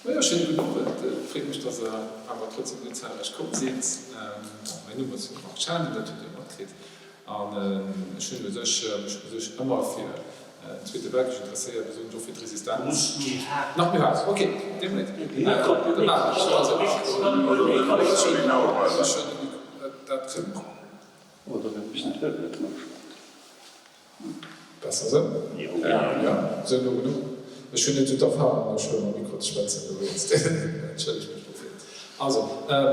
Majo, schéine gudden Owend. Et freet mech, dass Der awer trotzdem esou zahlreich komm sidd. Bon, mäin Numm ass jo Marc Schanen, dat hutt Dir matkritt. An ech hunn u sech mech u sech ëmmer fir den Zweete Weltkrich interesséiert, besonnesch och fir d'Resistenz. Nach méi haart? Ok, dee Moment. Da maachen ech also. Ech hunn de Mikro. Dat kréie mer. Besser sou? Jo, sou no genuch. Ech hunn net sou d'Erfahrung an der Schoul mam Mikro ze schwätzen, dowéinst entschëllegt mech dofir. Also,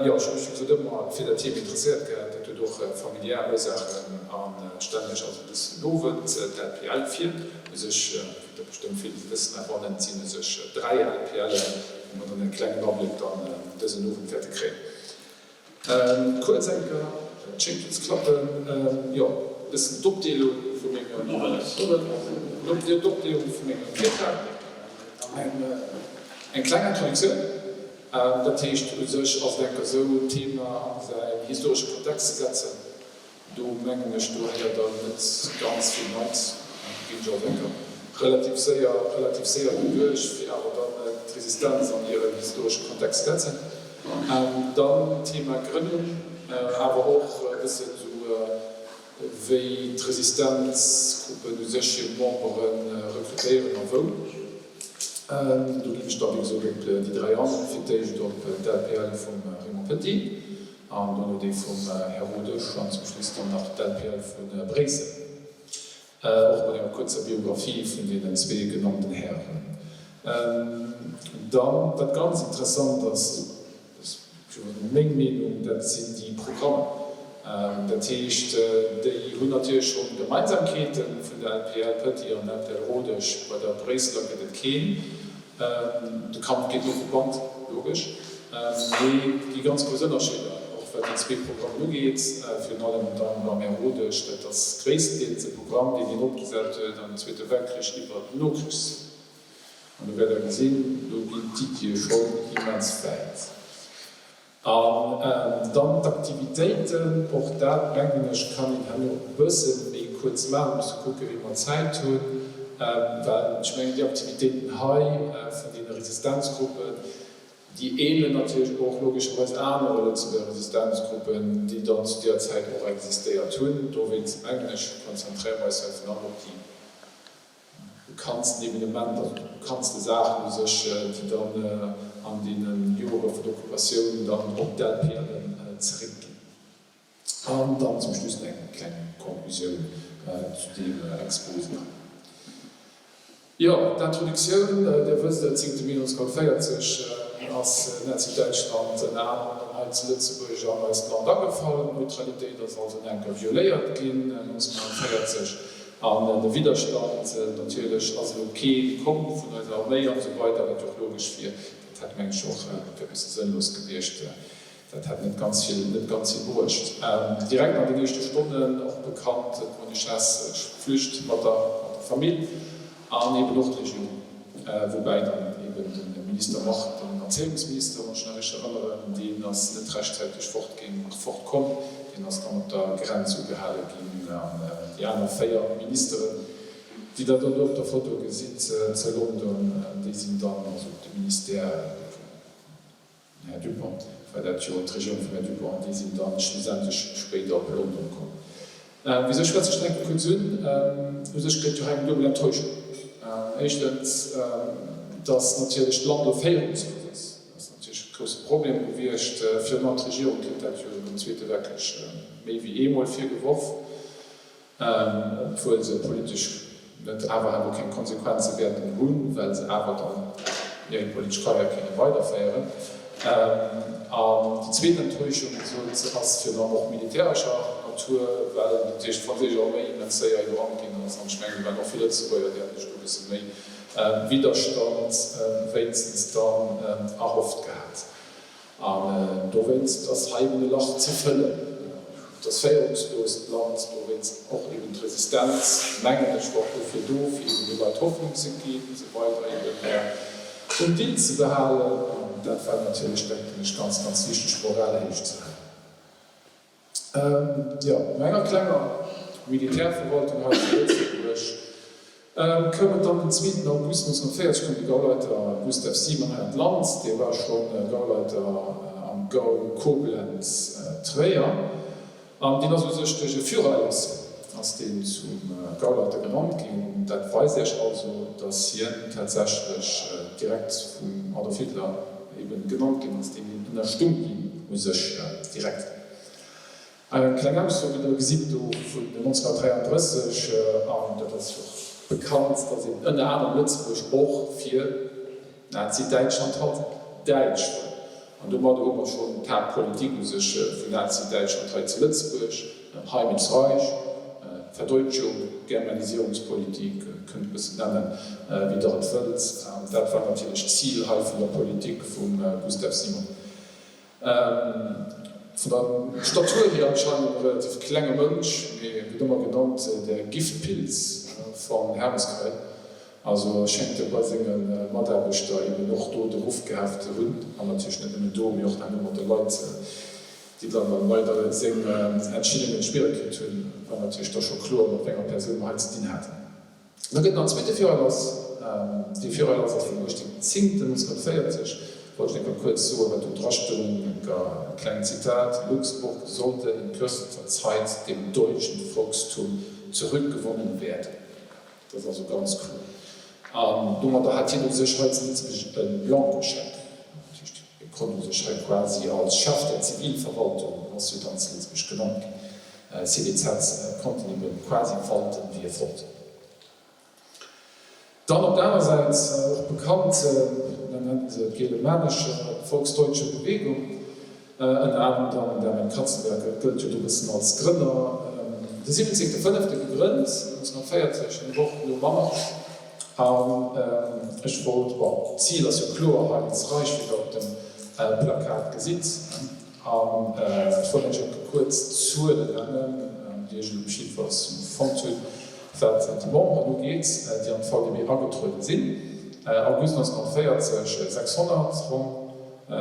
jo, ech hu mech wéi gesot ëmmer fir dat Thema interesséiert gehat. Dat huet och familiär Ursaachen an stellen Iech also dësen Owend d'LPL vir. U sech, wéi der bestëmmt vill wëssen heibannen, et sinn u sech 3 LPLen, wou mer dann e klengen Abléck dann dësen Owend wäerte kréien. Kuerz eng Kéier d'Schénkel ze klappen, jo, e bëssen d'Opdeelung vu mengem, d'Opdeelung vu mengem Virtrag, eng kleng Introduktioun. Dat heescht, u sech ass et eng Kéier esou, d'Thema a säin historesche Kontext ze setzen. Do mengen ech, do héiert Der net ganz vill Neits, do ginn ech also enker relativ séier, relativ séier doduerch, fir awer dann d'Resistenz an hiren historesche Kontext ze setzen. Dann d'Thema Grënnung, awer och e bëssen esou wéi d'Resistenzgruppen u sech hir Membere rekrutéieren a wou. Do ginn ech da wéi gesot op déi 3 an, fir d'éischt op d'LPL vum Raymond Petit, An dono déi vum Här Rodesch an zum Schluss dann nach d'LPL vu Bréissel, och mat enger kuerzer Biographie vun deenen zwee genannten Hären. Dann, wat ganz interessant ass, dat ass just meng Meenung, dat sinn déi Programmer. Dat heescht, déi hunn natierlech schonn Gemeinsamkeete vun der LPL Petit an LPL Rodesch. Bei der Bréisseler gëtt et keen. De Kampf géint d'Okkupant, logesch, mee et gi ganz grouss Ënnerscheeder, och wat déi zwee Programmen ugeet, virun allem dann beim Här Rodesch. Dat ass gréisstendeels e Programm, deen hien opgesat huet am Zweete Weltkrich iwwer d'Nokrichszäit. An do wäert Der gesinn, do ginn d'Iddie schonn immens wäit. An dann d'Aktivitéiten, och dat, mengen ech, kann een herno e bësse méi kuerz maachen, musse kucken, wéi mer Zäit hunn, well ech mengen, déi Aktivitéiten hei vun deene Resistenzgruppen, déi ähnelen natierlech och logescherweis anere Lëtzebuerger Resistenzgruppen, déi dann zu deeër Zäit och existéiert hunn. Dowéinst, mengen ech, konzentréiere mer eis hei virun allem op déi bekanntsten Evenementer, also déi bekanntste Saachen u sech, déi dann an deene Jore vun der Okkupatioun dann op d'LPLen zeréckginn. An dann zum Schluss nach eng kleng Conclusioun zu deem Exposé. Jo, d'Introduktioun, Dir wësst et, 7 Mee 1940 ass Nazi-Däitschland ënner anerem dann hei zu Lëtzebuerg an eist Land agefall. D'Neutralitéit ass also en enker violéiert ginn 1940. An de Widderstand natierlech ass elo kee komm vun eiser Arméi an esou weider, wat jo och logesch wier. Dat hätt, meng ech, och, dat wär e bësse sënnlos gewiescht, dat hätt net ganz vill, net ganz vill bruecht. Direkt an den éischte Stonnen och bekannt, d'Monique Hess flücht mat der Famill an eben och d'Regierung. Woubäi dann eben de Minister Mach, den Erzéiungsminister, wann ech nach richteg erënneren, deen ass net rechtzäiteg fortginn, fortkomm, deen ass dann op der Grenz ugehale ginn. An déi aner 4 Ministeren, déi Der dann do op der Foto gesitt zu London, déi sinn dann, also de Ministère vum Här Dupong, war dat jo, d'Regierung vum Här Dupong, an déi sinn dann schlussendlech spéider op London komm. Wisou schwätze ech dat enke kuerz un? U sech gëtt jo hei eng duebel Enttäuschung. Éischtens, datt natierlech d'Land elo féierungslos ass. Dat ass natierlech e grousse Problem gewiescht. Virun allem d'Regierung kritt dat jo nom Zweete Weltkrich méi wéi eemol virgeworf. obwuel se politesch net awer herno keng Konsequenze wäerten hunn, well se awer dann hir politesch Karriär kéinte weiderféieren. An déi zweet Enttäuschung, wéi gesot, ass virun allem och militärescher Natur, well natierlech d'franséisch Arméi immens séier iwwerrannt ginn ass. An ech mengen, do waren och vill Lëtzebuerger, déi hätte sech do e bësse méi Widderstand wéinstens dann erhofft gehat. An dowéinst ass hei eben e Lach ze fëllen. Et ass féierungslos, d'Land, dowéinst och eben d'Resistenz, mengen ech, war och dofir do, fir eben de Leit Hoffnung ze ginn, se weider eben um Dill ze behalen. An dat war natierlech, denken ech, ganz, ganz wichteg, d'Moral héich ze halen. Jo, no enger klenger Militärverwaltung hei zu Lëtzebuerg. Koum et dann den zweeten August 1940 koum de Gauleiter Gustav Simon hei an d'Land. Dee war scho Gauleiter am Gau Koblenz-Tréier an deen ass u sech duerch e Führererlass ass deen zum Gauleiter genannt ginn. Dat weist Iech also, datt hien tatsächlech direkt vum Adolf Hitler eben genannt ginn ass, deen hien ënnerstung ginn u sech direkt. Eng kleng Ausso, wéi Der gesitt, do vun 1933, an dat ass jo och bekannt, datt een ënner anerem Lëtzebuerg och fir Nazi-Däitschland hat däitsch war. An domadder hu mer schonn d'Haaptpolitik u sech vun Nazi-Däitschland hei zu Lëtzebuerg, Heim ins Reich, Verdeutschung, Germanisierungspolitik, kënnt e bëssen nennen, wéi Der et wëllt. Dat war natierlech d'Zil hei vun der Politik vum Gustav Simon. Vun der Statur hier anscheinend e relativ klenge Mënsch, mee gëtt ëmmer genannt der Giftpilz van Hermeskeil. Also schéngt e bei senge Mataarbechter eben och do de Ruff gehat ze hunn, an natierlech net nëmmen do, mee och herno mat de Leit, déi dann dann leider seng Entscheedungen spiere kritt hunn, war natierlech da scho kloer, mat wéi enger Persoun mer hei ze dinn haten. Da gëtt nach en zweete Führerlass. Dee Führerlass ass vum 18.10.1940. Wollt ech enker kuerz soen, wat do dra stoung, enker e klengt Zitat, Luxemburg sollte in kürzester Zeit dem deutschen Volkstum zurückgewonnen werden. Dat ass also ganz kloer. An domadder hat hien u sech hei zu Lëtzebuerg e Blankoscheck. Dat heescht, hie konnt u sech hei quasi als Chef der Zivilverwaltung, ass jo dann zu Lëtzebuerg genannt ginn, CDZ konnt en eben quasi walten wéi e wollt. Dann op der aner Säit och bekannt, dat nennen se d'Gelemannische Volksdeutsche Bewegung, ënner anerem dann den Erwin Katzenberger gëllt jo do e bëssen als Grënner, de 17. Fënnefte gegrënnt, 1940, eng Woch nom Amarsch. An ech wollt, bon, d'Zil ass jo kloer, Heil ins Reich, wéi der op dem Plakat gesitt. An ech wollt lech och kuerz d'Zuelen nennen, déi ech elo jiddefalls fonnt hunn, wat déi Memberen ugeet, déi an d'VDB agetrueden sinn, August 1940, 600 ronn,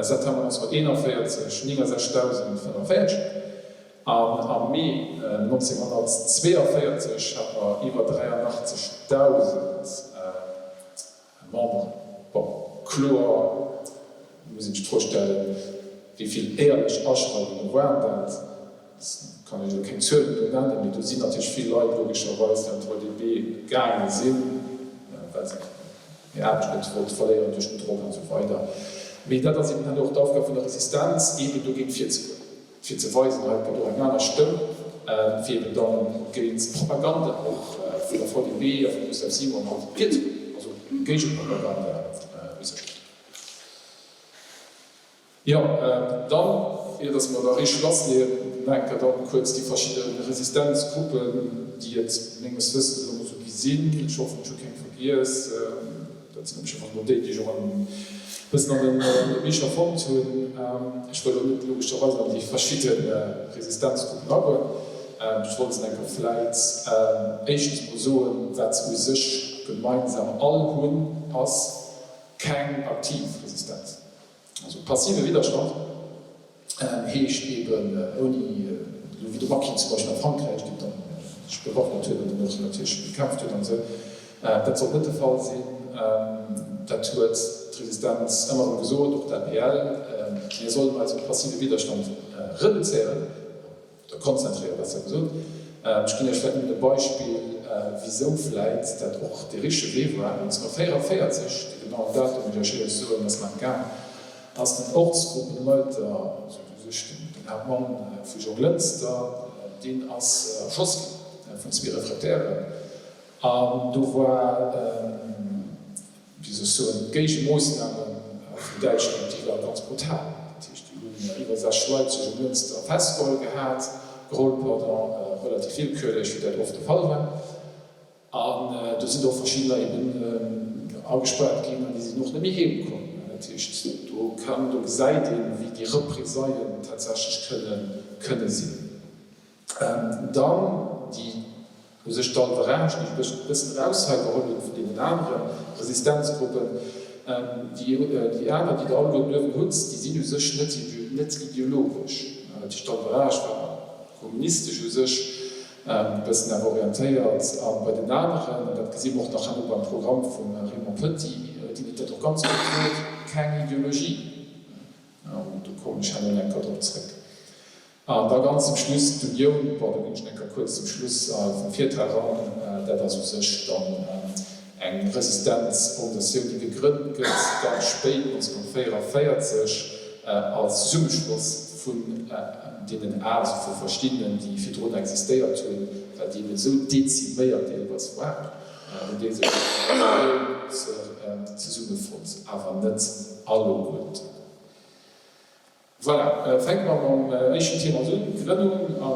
September 1941, 69.045 an am Mee 1942 hate mer iwwer 83.000. Memberen. Bon, kloer muss een sech d'Fro stellen, wéi vill éierlech Aschreiwunge waren dat? Dat kann ech elo keng Zuelen do nennen, mee do sinn natierlech vill Leit logescherweis, déi an d'VDB gaange sinn, well se hir Aarbecht net wollte verléieren duerch den Drock an esou weider. Mee dat ass eben herno och d'Aufgab vun der Resistenz, eben dogéint virzegoen. fir ze weisen, hei gëtt och eng aner Stëmm, fir eben dann géint d'Propaganda och vun der VDB a vum Gustave Simon halt virzegoen, also Géigepropaganda u sech. Jo, dann, ier dass mer da richteg lassleeën, nach eng Kéier dann kuerz déi verschidde Resistenzgruppen, déi et menges Wëssens elo mol esou gi sinn. Ech hoffen, ech hu keng vergiess. Dat sinn op jidde Fall mol déi, déi ech och e bëssen an de Bicher fonnt hunn. Ech wëll elo net logescherweis an déi verschidde Resistenzgruppen agoen. Ech wollt se enker vläit éischtens mol soen, wat se u sech gemeinsam all hunn, ass keng aktiv Resistenz. Also passive Widderstand heescht eben ouni, elo wéi de Maquis zum Beispill a Frankräich, deen dann sech bewaffnet huet an dann och natierlech gekämpft huet an esou. Dat sollt net de Fall sinn. Dat huet d'Resistenz ëmmer erëm gesot, och d'LPL, mir sollen eise passive Widderstand reduzéieren. Oder konzentréiere besser gesot. Ech ginn Iech vläit nëmmen e Beispill, wisou vläit dat och dee richtege Wee war. 1944, de genauen Datum, muss ech Iech éierlech soen, ass mer entgaang, ass den Ortsgruppenleiter, also u sech den Haaptmann vu Jonglënster, deen ass erschoss gi vun zwee Refraktären. An do war, wéi soll ech soen, d'Géigemoossname vun Däitschland, déi ware ganz brutal. Dat heescht, déi hunn iwwer 60 Leit zu Jonglënster festgeholl gehat, geholl, pardon, relativ willkürlech, wéi dat oft de Fall war. An do sinn och verschiddener eben agespaart ginn an déi sinn och net méi heem komm. Dat heescht, do kann, do gesäit een, wéi déi Represaillen tatsächlech kënnen, kënne sinn. Dann déi u sech d'Alverage, déi ech e bëssen eraus hei geholl hunn vun deenen anere Resistenzgruppen, déi aner, déi Der alleguerten uewen hutt, déi sinn u sech net net ideologesch. Dat heescht, d'Alverage war kommunistesch u sech. E bëssen awer orientéiert. A bei den aneren, an dat gesi mer och nach herno beim Programm vum Raymond Petit, deen et dat och ganz gutt huet, keng Ideologie. Do kommen ech herno enker drop zréck. An da ganz zum Schluss d'Unioun. Bon, do ginn ech enker kuerz zum Schluss vum Virtrag an. Dat ass u sech dann eng Resistenzorganisatioun, déi gegrënnt gëtt ganz spéit, 1944, als Zesummeschloss vun deenen also vu verschiddenen, déi virdrun existéiert hunn, well déi eben esou deziméiert deelweis waren, hunn déi sech an enger Unioun zesummefonnt, awer net alleguerten. Voilà, fänke mer mam éischten Thema un, Grënnung a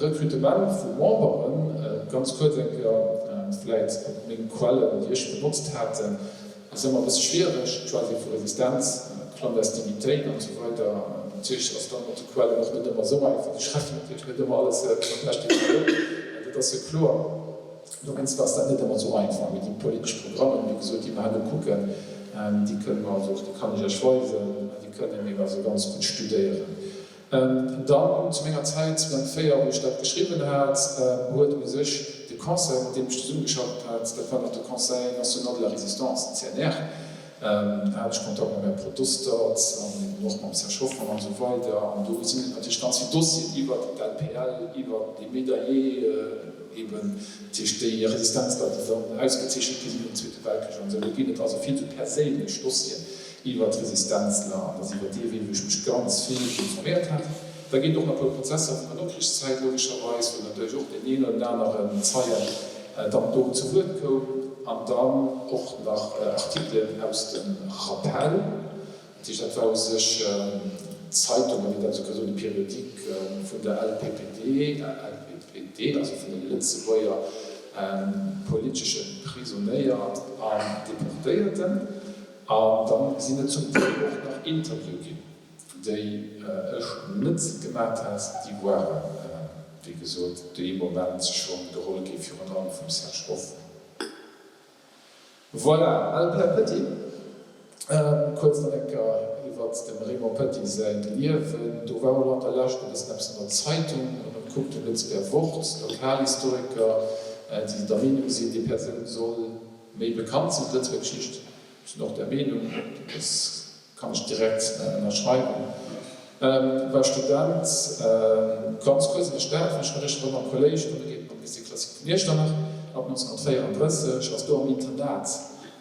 Rekrutement vu Memberen. Ganz kuerz eng Kéier vläit op meng Quellen, déi ech benotzt haten. Et ass ëmmer e bësse schwiereg, d'Choisé vu Resistenz, Clandestinitéit an esou weider. Natierlech ass dann mat de Quellen och net ëmmer esou einfach, déi schreiwen natierlech net ëmmer alles komplett detailléiert, dat ass jo kloer. Dowéinst ass dat net ëmmer esou einfach. Mee déi politesch Programmen, wéi gesot, déi mer herno kucken, déi kënnen mer also och, déi kann ech Iech weisen, déi kënnen mir also ganz gutt studéieren. Dann, zu menger Zäit, 2004, wou ech dat geschriwwen hat, huet u sech de Conseil, mat deem ech zesummegeschafft hat, dat war nach de Conseil national de la résistance, CNR, Da hat ech Kontakt mam Här Podostert an eben och mam Serge Hoffmann an esou weider. An do sinn et natierlech ganz vill Dossieren iwwert d'LPL, iwwert déi Médaillés eben, dat heescht déi Resistenzler, déi dann ausgezeechent gi sinn nom Zweete Weltkrich an esou. Do ginn et also vill esou perséinlech Dossieren iwwert d'Resistenzler an dat ass iwwert dee Wee, wou ech mech ganz vill informéiert hat. Da ginn et och nach e puer Prozesser vun der Nokrichszäit logescherweis, wou natierlech och deen een oder den aneren Zeien dann do zu Wuert koum. An dann och nach Artikelen aus dem Rappel. Dat heescht, dat war u sech d'Zeitung, wann een dat esou ka soen, de Périodique vun der LPPD, LPPD, also vun de Lëtzebuerger politesche Prisonéier an Deportéierten. An dann sinn et zum Deel och nach Interviewe ginn. déi ech net gemat hat, déi waren, wéi gesot, dee Moment schonn geholl gi virun allem vum Serge Hoffmann. Voilà, Albert Petit. Kuerz nach eng Kéier iwwert dem Raymond Petit säi Liewen. Do war elo an der Lescht e bëssen eppes an der Zeitung, wann der kuckt, dem Lëtzebuerger Wort, Lokalhistoriker, déi der Meenung sinn, déi Persoun soll méi bekannt sinn, d'Lëtzebuerger Geschicht. Ech sinn och där Meenung, dass Kann ech direkt ënnerschreiwen. War Student, ganz kuerz an der Stad, wann ech mech richteg erënneren, am Kolléisch, dono geet en an de Lycée classique vun Iechternach, ab 1934 ass do am Internat.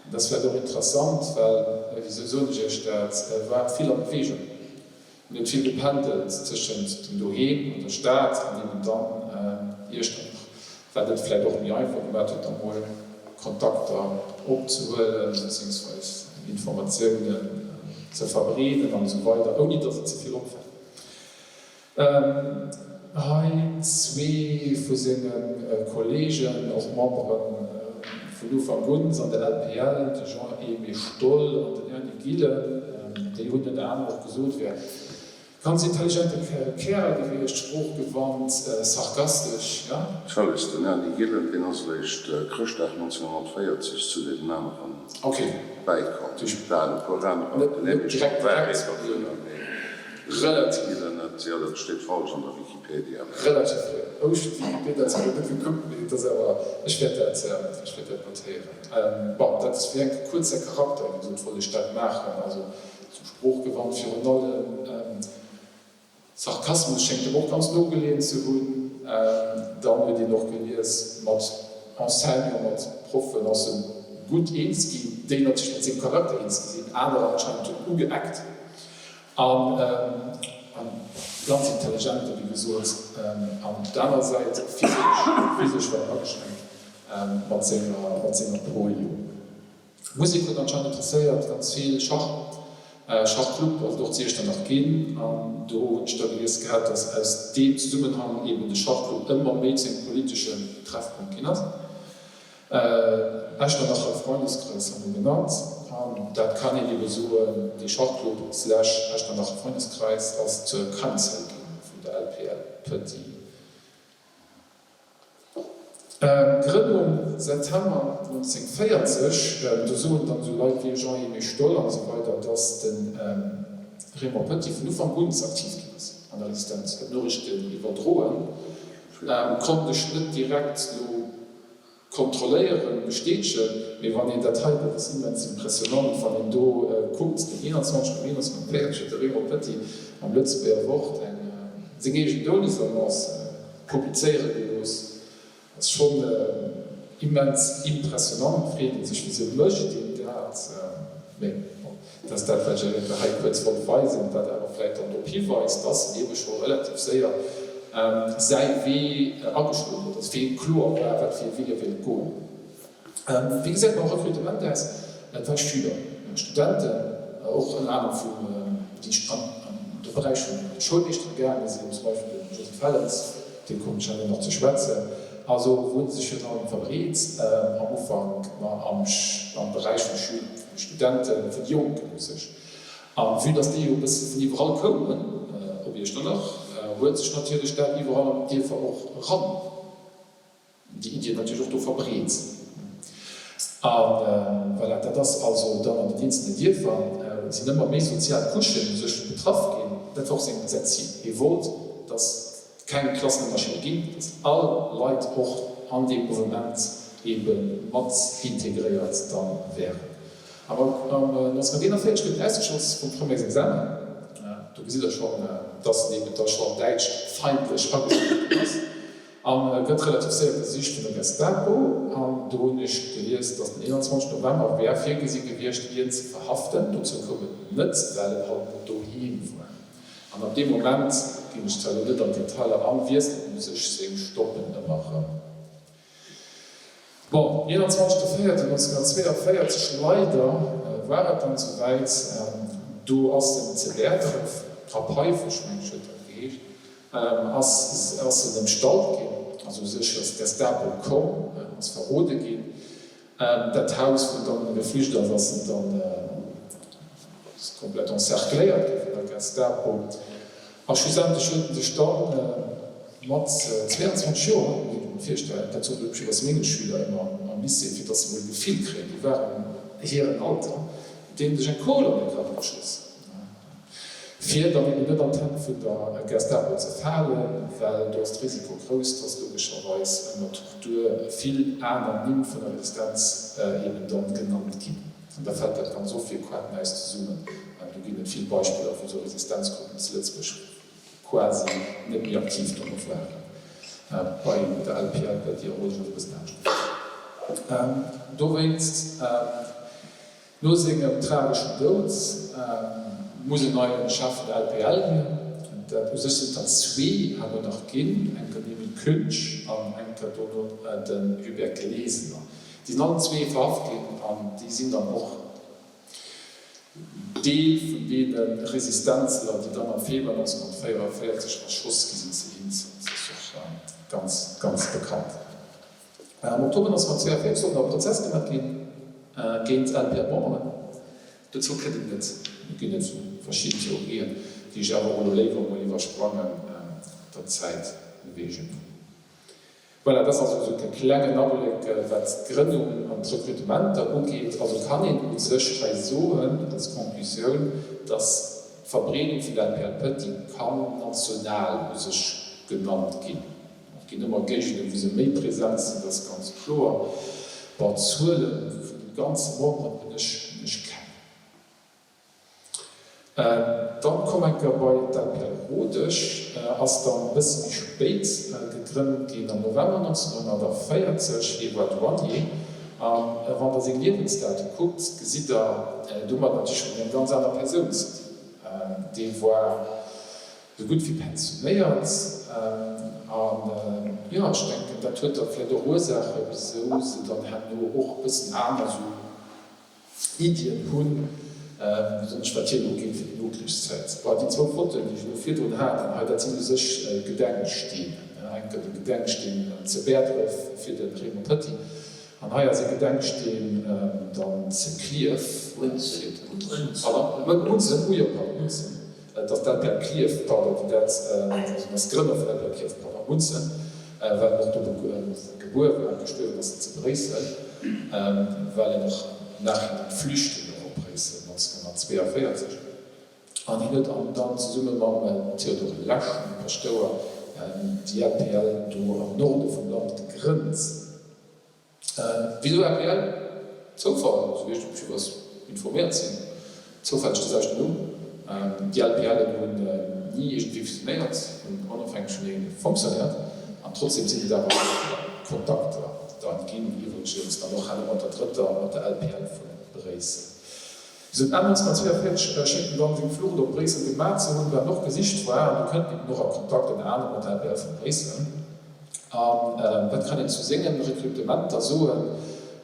An dat ass vläicht och interessant, well, wisou soen ech Iech dat, war vill a Bewegung. En huet vill gependelt tëschent dem Doheem an der Stad an eben dann Iechternach, wat et vläicht och méi einfach gemaat huet, da mol Kontakter opzehuelen beziehungsweis Informatiounen ze verbreeden an esou weider, ouni dass et ze vill opfält. Hei zwee vu senge Kollegen, och Membere vun Ufank un an der LPL, de Jean-Aimé Stoll an den Erny Gillen, déi hunn ënner anerem och gesot, wär ganz intelligente Kärel gewiescht, sproochgewannt, sarkastesch, ja. Charles, den Erny Gillen, deen ass eréischt Chrëschtdag 1940 zu deenen aneren bäikomm. Et waren e puer anerer, den Aimé Stoll war ee dovunner, mee. Relativ. Jo, dat steet falsch an der Wikipedia. Relativ fréi. Oh, ech hunn d'Wikipedia zwar elo net gekuckt, mee et ass awer, ech wäert dat, ech wäert dat notéieren. Bon, dat ass fir enk kuerz säi Charakter, wéi gesot, wollt ech dat maachen. Also sou sproochgewannt virun allem. Sarkasmus schéngt em och ganz nogeleeën ze hunn. Dann huet een och gelies, mat Enseignant, mat Proffen ass en gutt eens ginn, déi natierlech mat sengem Charakter eens gi sinn, anerer anscheinend hunn ugeeckt. An ganz intelligent, wéi gesot, an op der aner Säit physesch, physesch war en ageschränkt mat senger, mat senger Polio. Musek huet anscheinend interesséiert, ganz vill Schach, Schachclub ass et och zu Iechternach ginn, an do hunn ech da gelies gehat, dass aus deem Zesummenhang eben de Schachclub ëmmer méi zu engem politeschen Treffpunkt ginn ass. Echternacher Freundeskreis han mir genannt, an dat kann een ebe soen, dee Schachclub slash Echternacher Freundeskreis ass zur Keimzell ginn vun der LPL Petit. Grënnung, September 1940, do soen dann esou Leit wéi Jean-Aimé Stoll an esou weider, dass de Raymond Petit vun Ufank un aktiv ginn ass an der Resistenz, huet Noriichten iwwerdroen. Konnt ech net direkt lo kontrolléieren, bestätegen, mee wann een dat hei, dat ass immens impressionnant, wann een do kuckt, den 21 Mee 1940 huet de Raymond Petit am Lëtzebuerger Wort eng seng eegen Doudesannonce publizéiere gelooss. Ass schonn immens impressionnant, freet een sech wisou mécht een dat, mee bon, dat ass dat wat ech iech hei kuerz wollt weisen, wat awer vläit dann drop hiweist, dass en ebe scho relativ séier säi Wee ageschloen huet, dass fir hien kloer war wat fir ee Wee e wéilt goen. Wéi gesäit mam Rekrutement aus? Et war Schüler, Studenten, och ënner anerem vum, déi an de Beräich vun de Schoulmeeschtere gaange sinn, zum Beispill de Josy Fellens, dee kommen ech herno nach ze schwätzen. Also wou huet e sech virun allem verbreet? Am Ufank ma am Beräich vun de Schüler, vun de Studenten, vun de Jonken u sech. A vue dass déi jo e bësse vun iwwerall koumen op Iechternach, huet sech natierlech dat iwwerall an den Dierfer och eran. Déi Iddien natierlech och do verbreet. A voilà, dat ass also dann an den eenzelne Dierfer sinn ëmmer méi sozial Couchen u sech betraff ginn. Dat war och seng, säin Zil. Hie wollt, datt keng Klassenënnerscheeder ginn, datt all Leit och an deem Mouvement eebe mat integréiert da wären. Am 1941 gëtt en ausgeschloss vum Premièresexamen. Do gesitt Der schonn, datt en eeben da schonn däitschfeindlech agestallt ginn ass. An e gëtt relativ séier gesicht vun der Gestapo. An do hunn ech gelies, datt den 21 November wär virgesi gewiescht, hien ze verhaften. Dozou koum et net, well en halt net doheem war. An ab deem Moment, ginn ech zwar elo net an d'Detailer an, wiesselt en u sech seng Stoppen ëmmer erëm. Bon, 21 de 4 1942, leider war et dann esouwäit, do ass en ze Bäertref, a Peifesch, meng ech huet dat geheescht, ass ass en ëmstallt ginn. Also u sech ass d'Gestapo komm, ass verrode ginn. Dat Haus, wou en dann geflücht ass, ass en dann ass komplett encercléiert gi vun der Gestapo. A schlussendlech huet en sech dann mat 22 Joer, muss een sech mol virstellen, dat soen ech iwwers menge Schüler ëmmer am Lycée, fir dass se mol e Gefill kréien, déi waren hiren Alter, huet deen sech eng Kugel an de Kapp geschoss, fir dann eben net an d'Hänn vun der Gestapo ze falen, well do ass d'Risiko grouss, dass logescherweis ënner Tortur vill aner Nimm vun der Resistenz eben dann genannt ginn. An da fält dat ganz oft wéi e Quadenhaus zesummen. Do ginn et vill Beispiller, wou esou Resistenzgruppen zu Lëtzebuerg quasi net méi aktiv dono waren. Bei der LPL, bei deer Roll ass et e bëssen anescht. Dowéinst, no sengem trageschen Doud, muss en neie Chef vun der LPL hier. Dat u sech sinn et der zwee herno nach ginn, eng den Emile Künsch an eng Kéier dono den Hubert Glesener. Déi sinn allen zwee verhaft ginn an déi sinn dann och Deel vun deene Resistenzler, déi dann am Februar 1944 erschoss gi sinn zu Hinzert. Dat ass och ganz, ganz bekannt. Am Oktober 1942 sollt nach e Prozess gemaach gi géint LPR-Memberen. Dozou kënnt et net. Et ginn et verschidden Theorien, déi ech awer och elo léiwer emol iwwersprangen, der Zäit wegen. Voilà, dat ass also esou e klengen Abléck, wat d'Grënnung an d'Rekrutementer ugeet. Also kann een u sech hei soen als Conclusioun, dass d'Verbreedung vun der LPL Petit kann national u sech genannt ginn. Et ginn ëmmer Géigenden, wou se méi present sinn, dat ass ganz kloer. Bon, d'Zuele vun de ganze Memberen hunn ech keng. Dann komm eng Kéier bei d'LPL Rodesch, ass dann e bësse méi spéit gegrënnt ginn, am November 1940. Hie war Douanier a wann der seng Liewensdate kuckt, gesitt der domat natierlech mat enger ganz aner Persoun ze dinn. Dee war esou gutt wéi pensionéiert an jo, ech denken, dat huet da vläicht och Ursaache wisou se dann herno och e bëssen aner esou Iddien hunn, besonnesch wat hien ugeet fir déi Nokrichszäit. Bon, déi zwou Fotoen, déi ech elo virdrun hat, an hei, dat sinn u sech Gedenksteen. Eng Kéier de Gedenksteen ze Bäerdref fir de Raymond Petit an hei ass e Gedenksteen dann ze Klierf fir de, pardon, Munzen, oh jo, pardon, Munzen. Et ass d'LPL Klierf, pardon, déi dat, also en ass Grënner vun LPL Klierf, pardon, Munzen, well en och do gebuer war, gestuerwen ass en zu Bréissel, well en och im Nachhinein flüchten och op Bréissel 1942. An hien huet an dann zesumme mam Théodore Lesch, dem Paschtouer, Déi LPL do am Norde vum Land gegrënnt. Wisou LPL? Zoufall, esou wéi ech jiddefalls informéiert sinn. Zoufälleg de selwechten Numm. Déi LPLen hunn ni iergendwéi fusionéiert, hunn onofhängeg vunenee fonctionnéiert an trotzdem sinn et awer Kontakter dann ginn, iwwregens dann och herno mat der drëtter, mat der LPL vu Bréissel. Sou Enn 1942 schéngt en dann seng Flucht op Bréissel gemaach ze hunn, wat och gesicht war, an do kënnt eben och a Kontakt ënner anerem mat der LPL vu Bréissel. A wat kann een zu sengen Rekrutementer soen,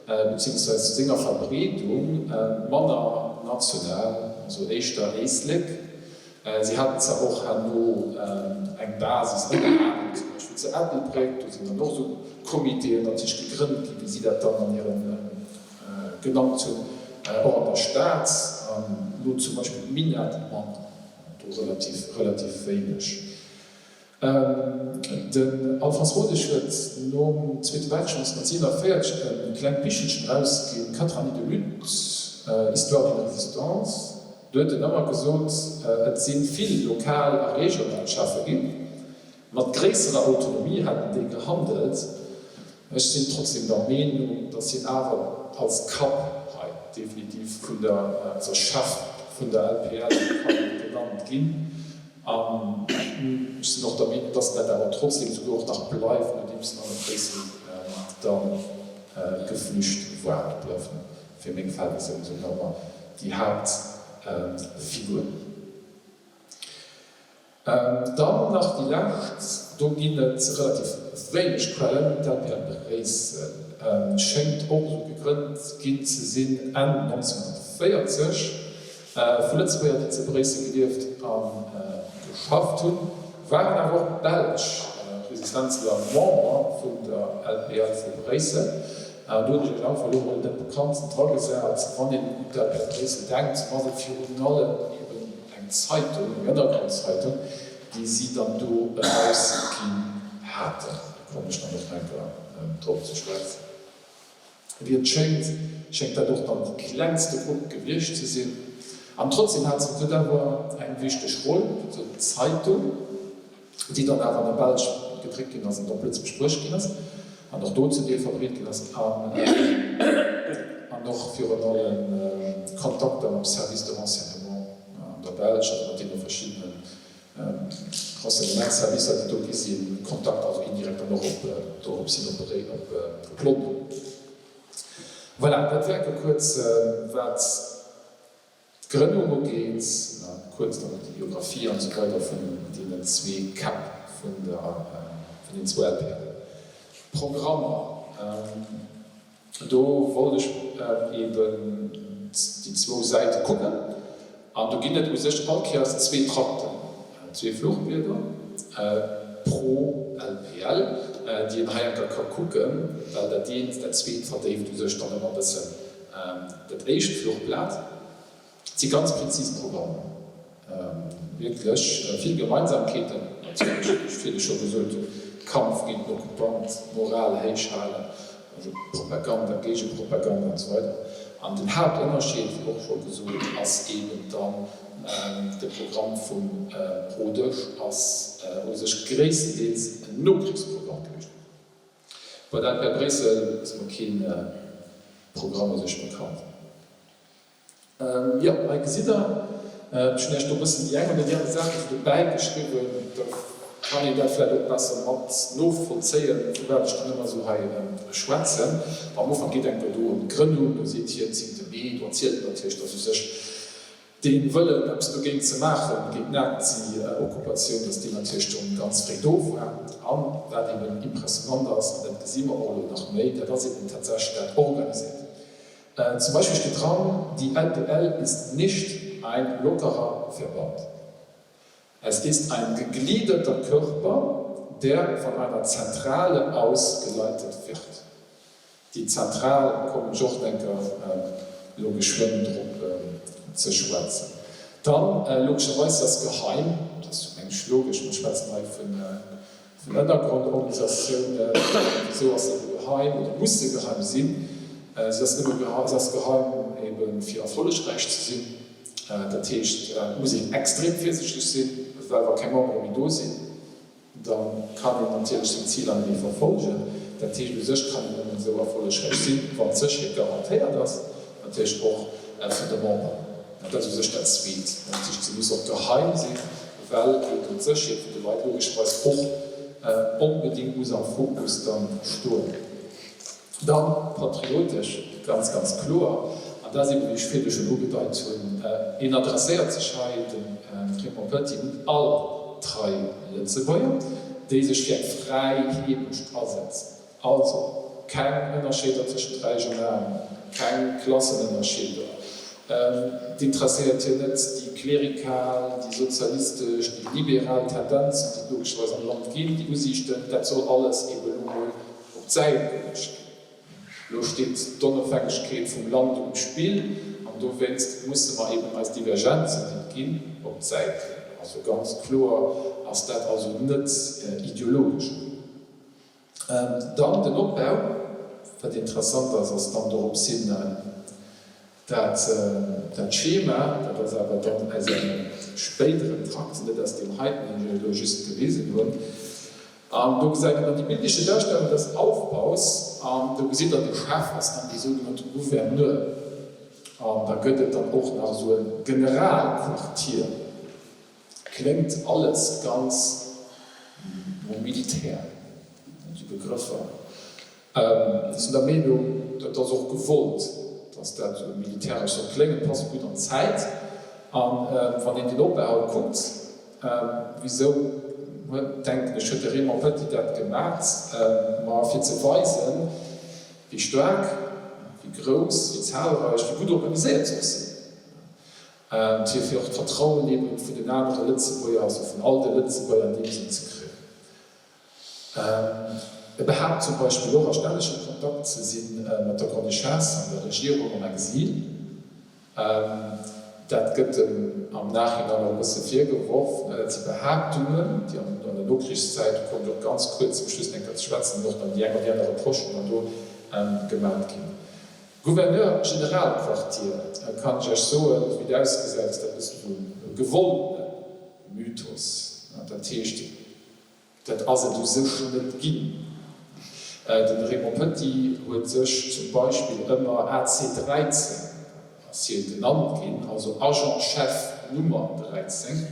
beziehungsweise zu senger Verbreedung? Manner national, also éischter Éislek. Si haten zwar och herno eng Basis ënner anerem zum Beispill zu Ettelbréck, do sinn dann och esou Comitéen natierlech gegrënnt ginn, wéi si dat dann an hiren genannt hunn, och an der Stad, an elo zum Beispill d'Minett manner, do relativ, relativ wéineg. Den Alphonse Rodesch huet nom Zweete Weltkrich 1947 e klengt Bichelchen erausginn, Quatre années de lutte, histoire d'une résistance. Do huet en ëmmer gesot, et si vill lokal a regional Cheffe ginn. Mat gréisserer Autonomie hätten déi gehandelt. Ech sinn trotzdem der Meenung, datt hien awer als Kapp hei definitiv vun der, also Chef vun der LPL ka genannt ginn. An ech sinn och der Meenung, datt en dat awer trotzdem souguer och nach bleift, nodeems en an op Bréissel da geflücht war. Do bleift en fir meng Verhältnisser esou nach ëmmer déi Haaptfigur. Dann nach déi lescht, do ginn et relativ wéineg Quellen, d'LPL Bréissel schéngt och esou gegrënnt ginn ze sinn Enn 1940 vu Lëtzebuerger, déi ze Bréissel gelieft a geschafft hunn, waren awer och belsch Resistenzler Member vun der LPL vu Bréissel. An do hunn ech iech einfach elo mol dat Bekanntsten dragesat. Wann een un d'LPL Bréissel denkt, sou ass et virun allem eben eng Zeitung, eng Ënnergrondzeitung, déi si dann do erausginn haten. Do kommen ech dann och nach eng Kéier drop ze schwätzen. Wéi et schéngt, schéngt dat och dann déi klengste Grupp gewiescht ze sinn. An trotzdem hat se huet awer eng wichteg Roll, sou d'Zeitung, déi dann awer an der Belsch gedréckt ginn ass an op Lëtzebuerg bruecht ginn ass an och do zum Deel verbreet ginn ass an an och virun allem Kontakter mam Service de renseignement an der Belsch, also mat deene verschiddenen Renseignementsservicer, déi do gi sinn, Kontakt also indirekt dann och op dorops hin op op London. Voilà, dat war enke kuerz, wat d'Grënnung ugeet, a kuerz dann och déi Biographie an esou weider vun deenen zwee Käpp vun der vun den zwou LPL Programmer. Do wollt ech eben déi zwou Säite kucken an do ginn et u sech all Kéiers zwee Trakten, zwee Fluchblieder pro LPL, déi een hei enker ka kucken, well dat eent dat zweet verdéift u sech dann ëmmer e bëssen dat éischt Fluchblat. Et si ganz prezis Programmer, wierklech vill Gemeinsamkeeten, natierlech, wéi ech virdu scho gesot hunn, Kampf géint den Okkupant, d'Moral héich halen, also Propaganda, Géigepropaganda an esou weider. An den Haaptënnerscheed, wéi och scho gesot, ass eeben dann, de Programm vum Rodesch ass u sech gréisstendeels en Nokrichsprogramm gewiescht. Bei der LPR Bréissel ass mer kee Programm u sech bekannt. Jo, hei gesitt der, ech hunn Iech do e bëssen déi eng oder déi aner Saach esou dobäi geschriwwen, da kann een dat vläicht och besser mat novollzéien, vu wat ech dann ëmmer esou hei schwätzen. Bon, am Ufank geet enker do ëm d'Grënnung, do seet hien, 10. Mee, do erzielt en natierlech, dass u sech dee Wëllen, eppes dogéint ze maachen, géint d'Nazi-Okkupatioun, dass deen natierlech schonn ganz fréi do war. An wat eben impressionant ass, an dat gesi mer och elo nach méi, dat ass eben tatsächlech dat Organiséiert. Zum Beispill steet dran, Die LPL ist nicht ein lockerer Verband. Es ist ein gegliederter Körper, der von einer Zentrale aus geleitet wird. Déi Zentral, kommen ech och enker elo geschwënn drop ze schwätzen. Dann, logescherweis, se ass geheim. Dat ass jo, meng ech, logesch. Mer schwätzen hei vun Vun Ënnergrondorganisatiounen, wisou ass se ebe geheim oder muss se geheim sinn? Se ass nëmme geheim, se ass geheim ebe fir erfollegräich ze sinn. Dat heescht, et muss een extrem virsichteg sinn, well wa keng Membere méi do sinn. Da kann een natierlech seng Ziler net méi verfolgen. Dat heescht, u sech kann een nëmmen esou erfollegräich sinn, wann d'Sécherheet garantéiert ass, natierlech och vun de Memberen. Dat ass u sech dat Zweet. Dat heescht, se muss och geheim sinn, well eben d'Sécherheet vun de Leit logescherweis och onbedéngt muss am Fokus dann stoen. Dann patriotesch, ganz, ganz kloer, an dat ass eben, wéi ech virdu schonn ugedeit hunn, een adresséiert sech hei, de Raymond Petit, un all trei Lëtzebuerger, déi sech fir eng fräi Heemecht asetzen. Also keng Ënnerscheeder tëschent Räich an Aarm, keng Klassenënnerscheeder. Et interesséiert hien net déi klerikal, déi sozialistesch, déi liberal Tendenzen, déi et logescherweis am Land ginn, déi Usiichten, dat soll alles eben elo mol op d'Säit geluecht ginn. Elo steet d'Onofhängegkeet vum Land um Spill an dowéinst musse mer eben eis Divergenzen, déi et ginn, op d'Säit leeën. Also ganz kloer ass dat also net ideologesch. Dann den Opbau, wat interessant ass, ass dann dorops hin, Dat dat Schema, dat ass awer dann aus engem spéideren Trakt, net aus deem heiten, deen ech Iech elo just gewisen hunn. An do gesäit een dann die bildliche Darstellung des Aufbaus. An do gesitt Der, de Chef ass dann dee sougenannte Gouverneur. An da gëtt et dann och nach esou e Generalquartier. Kléngt alles ganz no Militär, déi Begrëffer. Ech sinn der Meenung, dat ass och gewollt, dass dat esou militäresch soll kléngen. Passt gutt an d'Zäit. A wann een den Opbau kuckt, wisou, denken ech, huet de Raymond Petit dat gemat? Ma fir ze weisen, wéi staark, wéi grouss, wéi zahlreich, wéi gutt organiséiert se och sinn. Fir fir och d'Vertrauen eben vun den anere Lëtzebuerger, also vun all de Lëtzebuerger an deem Sënn ze kréien. E behaapt zum Beispill och a stännegem Kontakt ze si mat der Grande-Duchesse an der Regierung am Exil. Dat gëtt em am Nachhinein och e bësse virgeworf. Dat si Behaaptungen, déi an der Nokrichszäit, do kommen ech och ganz kuerz zum Schluss nach eng Kéier ze schwätzen, och dann déi eng oder déi aner Reprochen dann do gemat ginn. Gouverneur Generalquartier, kann ech Iech soen, wéi dat ausgesäit, ass dat e bëssen esou e gewolltene Mythos. Dat heescht, dat ass et u sech net ginn. De Raymond Petit huet sech zum Beispill ëmmer AC 13 ass hie genannt ginn, also Agent-Chef Nummer 13.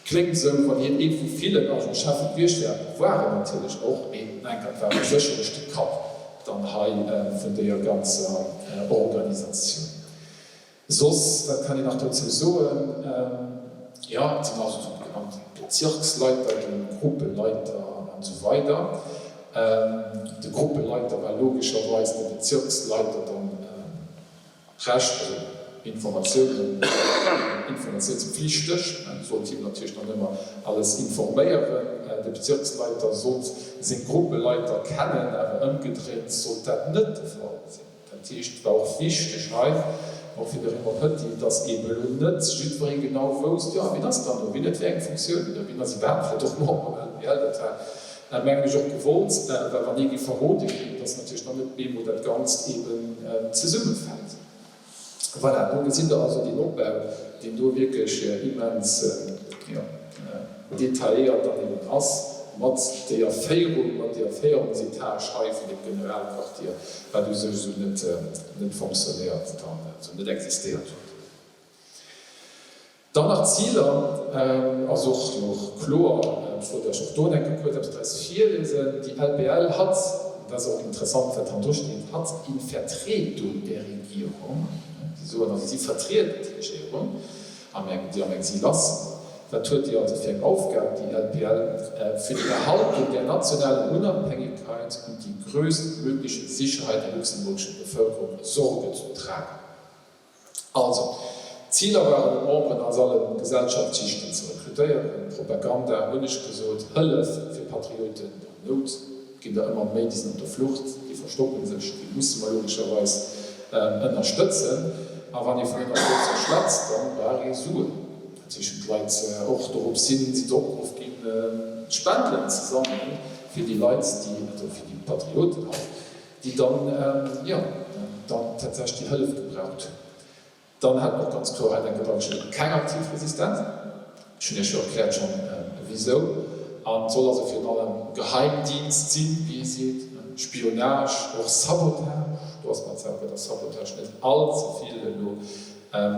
Kléngt esou, wann hien ee vu villen Agent-Cheffen gewiescht wär, war en natierlech och, mee Menkert war och sécherlech de Kapp dann hei vun deeër ganzer Organisatioun. Soss, wat kann een nach dozou soen? Jo, et sinn also sou genannt Bezirksleiter ginn, Gruppeleiter an esou weider. De Gruppeleiter war logescherweis de Bezirksleiter dann. Recht, also Informatiounen, informatiounspflichteg, sollt him natierlech dann ëmmer alles informéieren. De Bezirksleiter sollt seng Gruppeleiter kennen, awer ëmgedréint sollt dat net de Fall sinn. Dat heescht, et war och wichteg hei, och fir de Raymond Petit, dass eeben elo net jiddweree genau wousst, jo, wien ass dann elo, wien huet wéi eng Funktioun oder wien ass iwwerhaapt vläicht och Member vun der LPL. Dat war, mengen ech, och gewollt, well wann ee géif verrode ginn, dass natierlech dann net bemol dat Ganzt eeben zesummefält. Voilà, do gesitt Der also deen Opbau, deen do wierklech immens, jo, detailléiert dann eben ass, mat deeër Féierung, mat deeër Féierungsetage hei vun deem Generalquartier, wat u sech esou net, net fonctionnéiert dann, esou net existéiert huet. Dann nach d'Ziler, ass och jo kloer, ech wollt Iech och do eng Kéier kuerz eppes draus virliesen, Déi LBL hat, an dat ass och interessant, wat hannendru steet, hat in Vertretung der Regierung, si soen also, si vertrieden d'Regierung, am eng, déi am Exil ass. Wat huet déi also fir eng Aufgab, déi LPL? Für die Erhaltung der nationalen Unabhängigkeit und die größtmögliche Sicherheit der luxemburgischen Bevölkerung Sorge zu tragen. Also, d'Ziler waren et, Memberen aus alle Gesellschaftsschichten ze rekrutéieren, Propaganda, hunn ech gesot, Hëllef fir Patrioten an Nout, et ginn der ëmmer méi, déi sinn op der Flucht, déi verstoppe sech, déi musse mer logescherweis ënnerstëtzen. A wann ee vun Ënnerstëtzung schwätzt, da brauch ee Suen. Dat heescht, hunn d'Leit och dorops hin, sinn se opgeruff ginn, Spenden ze sammelen fir déi Leit, déi, also fir déi Patrioten halt, déi dann, jo, dann tatsächlech déi Hëllef gebraucht hunn. Dann hat en och ganz kloer hei enke Gedanken, keng aktiv Resistenz. Ech hunn Iech jo erkläert schonn, wisou. An et soll also virun allem Geheimdienst sinn, wéi ee seet, Spionage, och Sabotage. Do ass mer zwar bei der Sabotage net all ze vill elo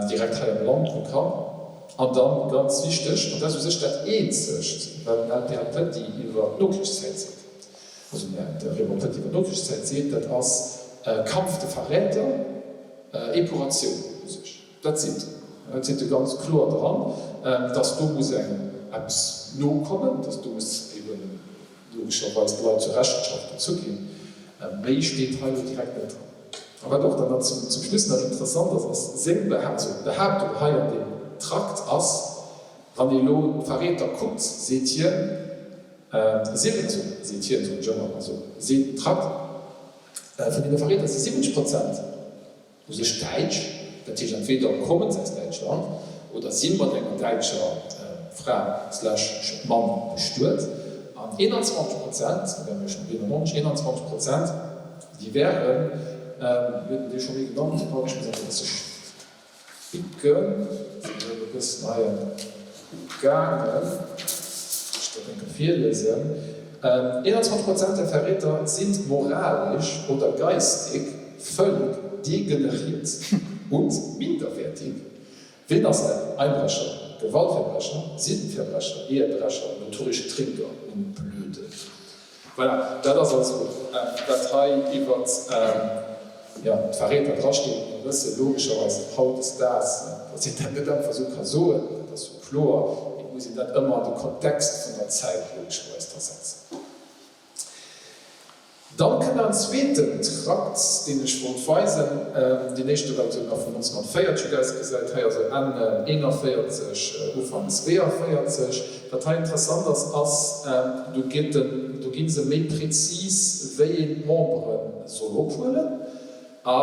direkt hei am Land bekannt. An dann, ganz wichteg, an dat ass u sech dat eenzegt, wat den LPL Petit iwwer d'Nokrichszäit seet, also de Raymond Petit iwwer d'Nokrichszäit seet, dat ass Kampf de Verräter, Epuratioun u sech. Dat seet en. Dat seet e ganz kloer dran, dass do muss eng eppes nokommen, dass do muss eeben logescherweis d'Leit zur Rechenschaft gezu ginn. Méi steet hei elo direkt net dran. A wat och dann nach zum Schluss nach interessant ass, ass seng Behaaptung hei an deem Trakt ass, wann ee elo d'Verräter kuckt, seet hien, 7, also seet hien, soen ech ëmmer, also seet den Trakt, vun deene Verräter si 70 Prozent U sech däitsch, dat heescht entweder kommen se aus Däitschland oder si mat enger däitscher Fra slash Mann bestuet. An 21 Prozent, da wäre mir scho bei 91, 21 Prozent, déi wären, mir huet en déi scho méi genannt, pardon, ech muss einfach e bësse spicken, sinn elo e bëssen hei am gaangen, ech dat eng Kéier virliesen, 21 Prozent der Verräter sind moralisch oder geistig völlig degeneriert und minderwertig. Ween ass dat? Einbrecher, Gewaltverbrecher, Sittenverbrecher, Ehebrecher, notorische Trinker und Blöde. Voilà, dat ass also wat hei iwwert d'Verräter drasteet. Mir wësse logescherweis hautdesdaags, datt een dat net einfach esou ka soen, dat ass jo kloer, et muss een dat ëmmer an de Kontext vun der Zäit logescherweis da setzen. Dann kënnt nach en zweeten Trakt, deen ech wollt weisen. Deen éischte war esou nach vun 1940 gutt ausgesäit, hei also Enn 41, Ufank 42. Wat hei interessant ass, ass, do gëtt en, do gi se méi prezis, wéi een d'Membere soll ophuelen. A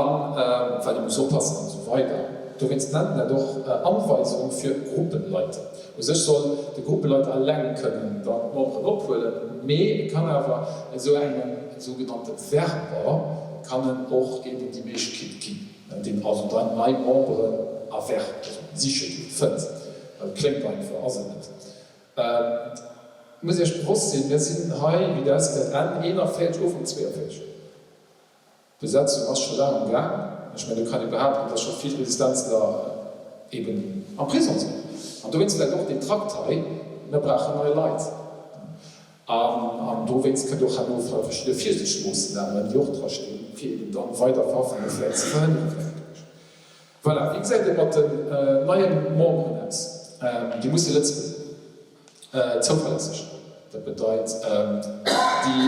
wat ee muss oppassen an esou weider. Dowéinst nennt en dat och Anweisung für Gruppenleiter. U sech soll de Gruppeleiter eleng kënnen dann d'Memberen ophuelen, mee e kann awer esou engem sougenannte Werber kann en och eben déi Méiglechkeet ginn, deen also dann nei Memberen erwerbt, also siche geet, fënnt. Dat kléngt einfach, ass et net. Et muss Iech bewosst sinn, mir sinn hei, wéi et ausgesäit, Enn 41, Ufank 42. D'Besetzung ass scho laang am Gaang. Ech mengen, do kann ee behaapten, datt scho vill Resistenzler eben am Prisong sinn. An dowéinst vläicht och deen Trakt hei, Mir brauchen nei Leit. An dowéinst kënnt och herno verschidde Virsiichtsmoossnamen, déi och dra stinn, fir eben dann weider Verhaftungen vläicht ze verhënneren vläicht doduerch. Voilà, wéi gesäit et mat den neie Memberen aus? Déi musse Lëtzebuerger sinn. Zouverlässeg, dat bedeit, déi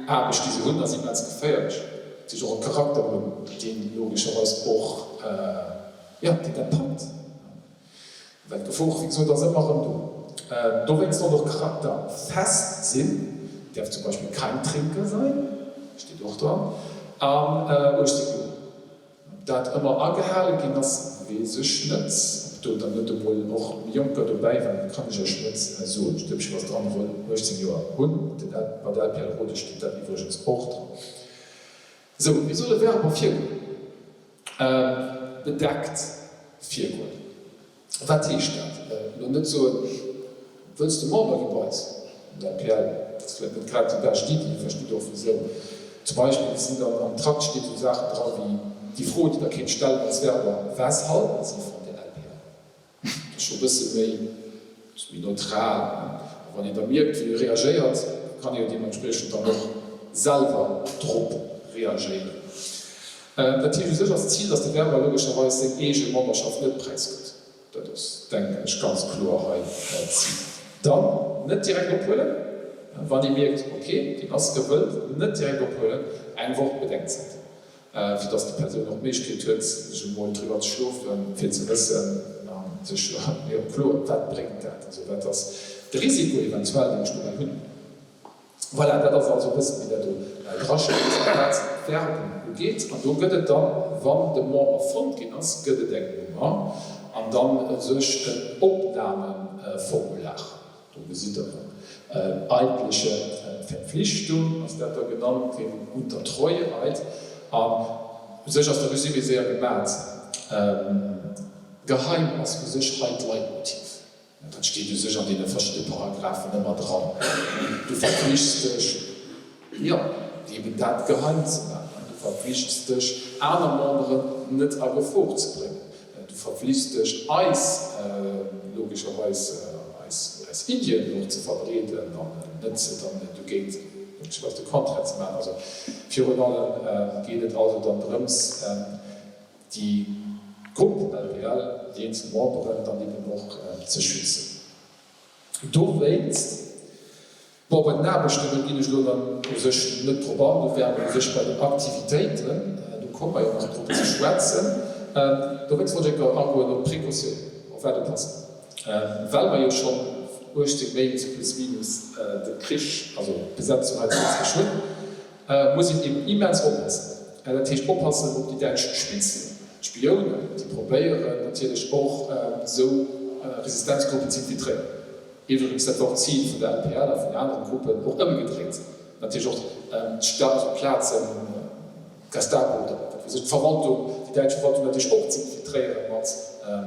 Aarbecht, déi se hunn, ass immens geféierlech, dat heescht och e Charakter hunn, deen logescherweis och, jo, deen dat packt, well d'Gefor, wéi gesot, ass ëmmer erëm do. Dowéinst soll och Charakter fest sinn, däerf zum Beispill kein Trinker sein, steet och dran, an 18 Joer. Ob dat ëmmer agehale ginn ass, weess ech net. Ob do dann net emol och méi Jonker dobäi waren, dat kann ech Iech net soen. Steet op jiddwer Fall dran, wëll 18 Joer hunn. Bei der LPL Rode steet dat iwwregens och dran. Sou, wéi soll e Werber virgoen? Bedeckt virgoen. Wat heescht dat? Elo net soen, Wëlls de Member gi bei eis? An der LPL ass vläicht net grad déi bescht Iddi, verstitt och wisou. Zum Beispill sinn dann am Trakt steet esou Saachen dra wéi déi Fro, déi der kéint stellen als Werber, Was halten Sie von der LPL? Dat ass scho e bësse méi, méi neutral. A wann een da mierkt, wéi e reagéiert, kann ee jo deementspriechend dann och selwer drop reagéieren. Dat heescht, u sech ass d'Zil, datt de Werber logescherweis seng eege Memberschaft net präisgëtt. Dat ass, denken ech, ganz kloer hei d'Zil. Dann net direkt ophuelen, wann ee mierkt, ok, deen ass gewëllt, net direkt ophuelen, eng Woch Bedenkzäit, fir datt déi Persoun och d'Méiglechkeet huet, sech emol driwwer ze schlofen, fir ze wëssen a sech, jo kloer, wat bréngt dat, also wat ass de Risiko eventuell, deen ech dobäi hunn. Voilà, dat ass also e bëssen, wéi dat do drasteet, wat d'Werbung ugeet. An do gëtt et dann, wann de Member fonnt ginn ass, gëtt et eng Nummer an dann u sech en Opnahmeformular. Do gesitt Der dann eidliche Verpflichtung ass dat da genannt ginn, unter Treueeid. An u sech ass de Résumé séier gemat. Geheim ass u sech hei d'Leitmotiv. Dat steet u sech an deene verschidde Paragraphen ëmmer dran. Du verflichts dech, jo, eben dat geheim ze maachen. Du verflichts dech, aner Memberen net a Gefor ze bréngen. Du verflichts dech, eis, logescherweis, eis Iddien och ze verbreeden an net dann dogéint logescherweis de Contraire ze maachen. Also virun allem geet et also dann drëms, déi Grupp LPL, déi eenzel Memberen dann eben och ze schützen. Dowéinst, bon, bei den Aarbechten, do ginn ech elo dann u sech net drop an, do wäre mer u sech bei den Aktivitéiten, do komme mer jo nach drop ze schwätzen. Dowéinst wollt ech eng Kéier agoen op d'Précautiounen, op wat oppassen, well mer jo schonn 18 Méint plus minus de Krich, also d'Besetzung hei zu Lëtzebuerg hunn. Muss een eben immens oppassen. Dat heescht oppassen op déi däitsch Spitzen, d'Spiounen, déi probéieren natierlech och esou Resistenzgruppen ze infiltréieren. Iwwregens, dat war och d'Zil vun der LPL a vun anere Gruppen, och ëmgedréit natierlech och d'Stad, also d'Plazen, d'Gestapo oder wat weess ech, d'Verwaltung, déi däitsch Verwaltung natierlech och ze infiltréiere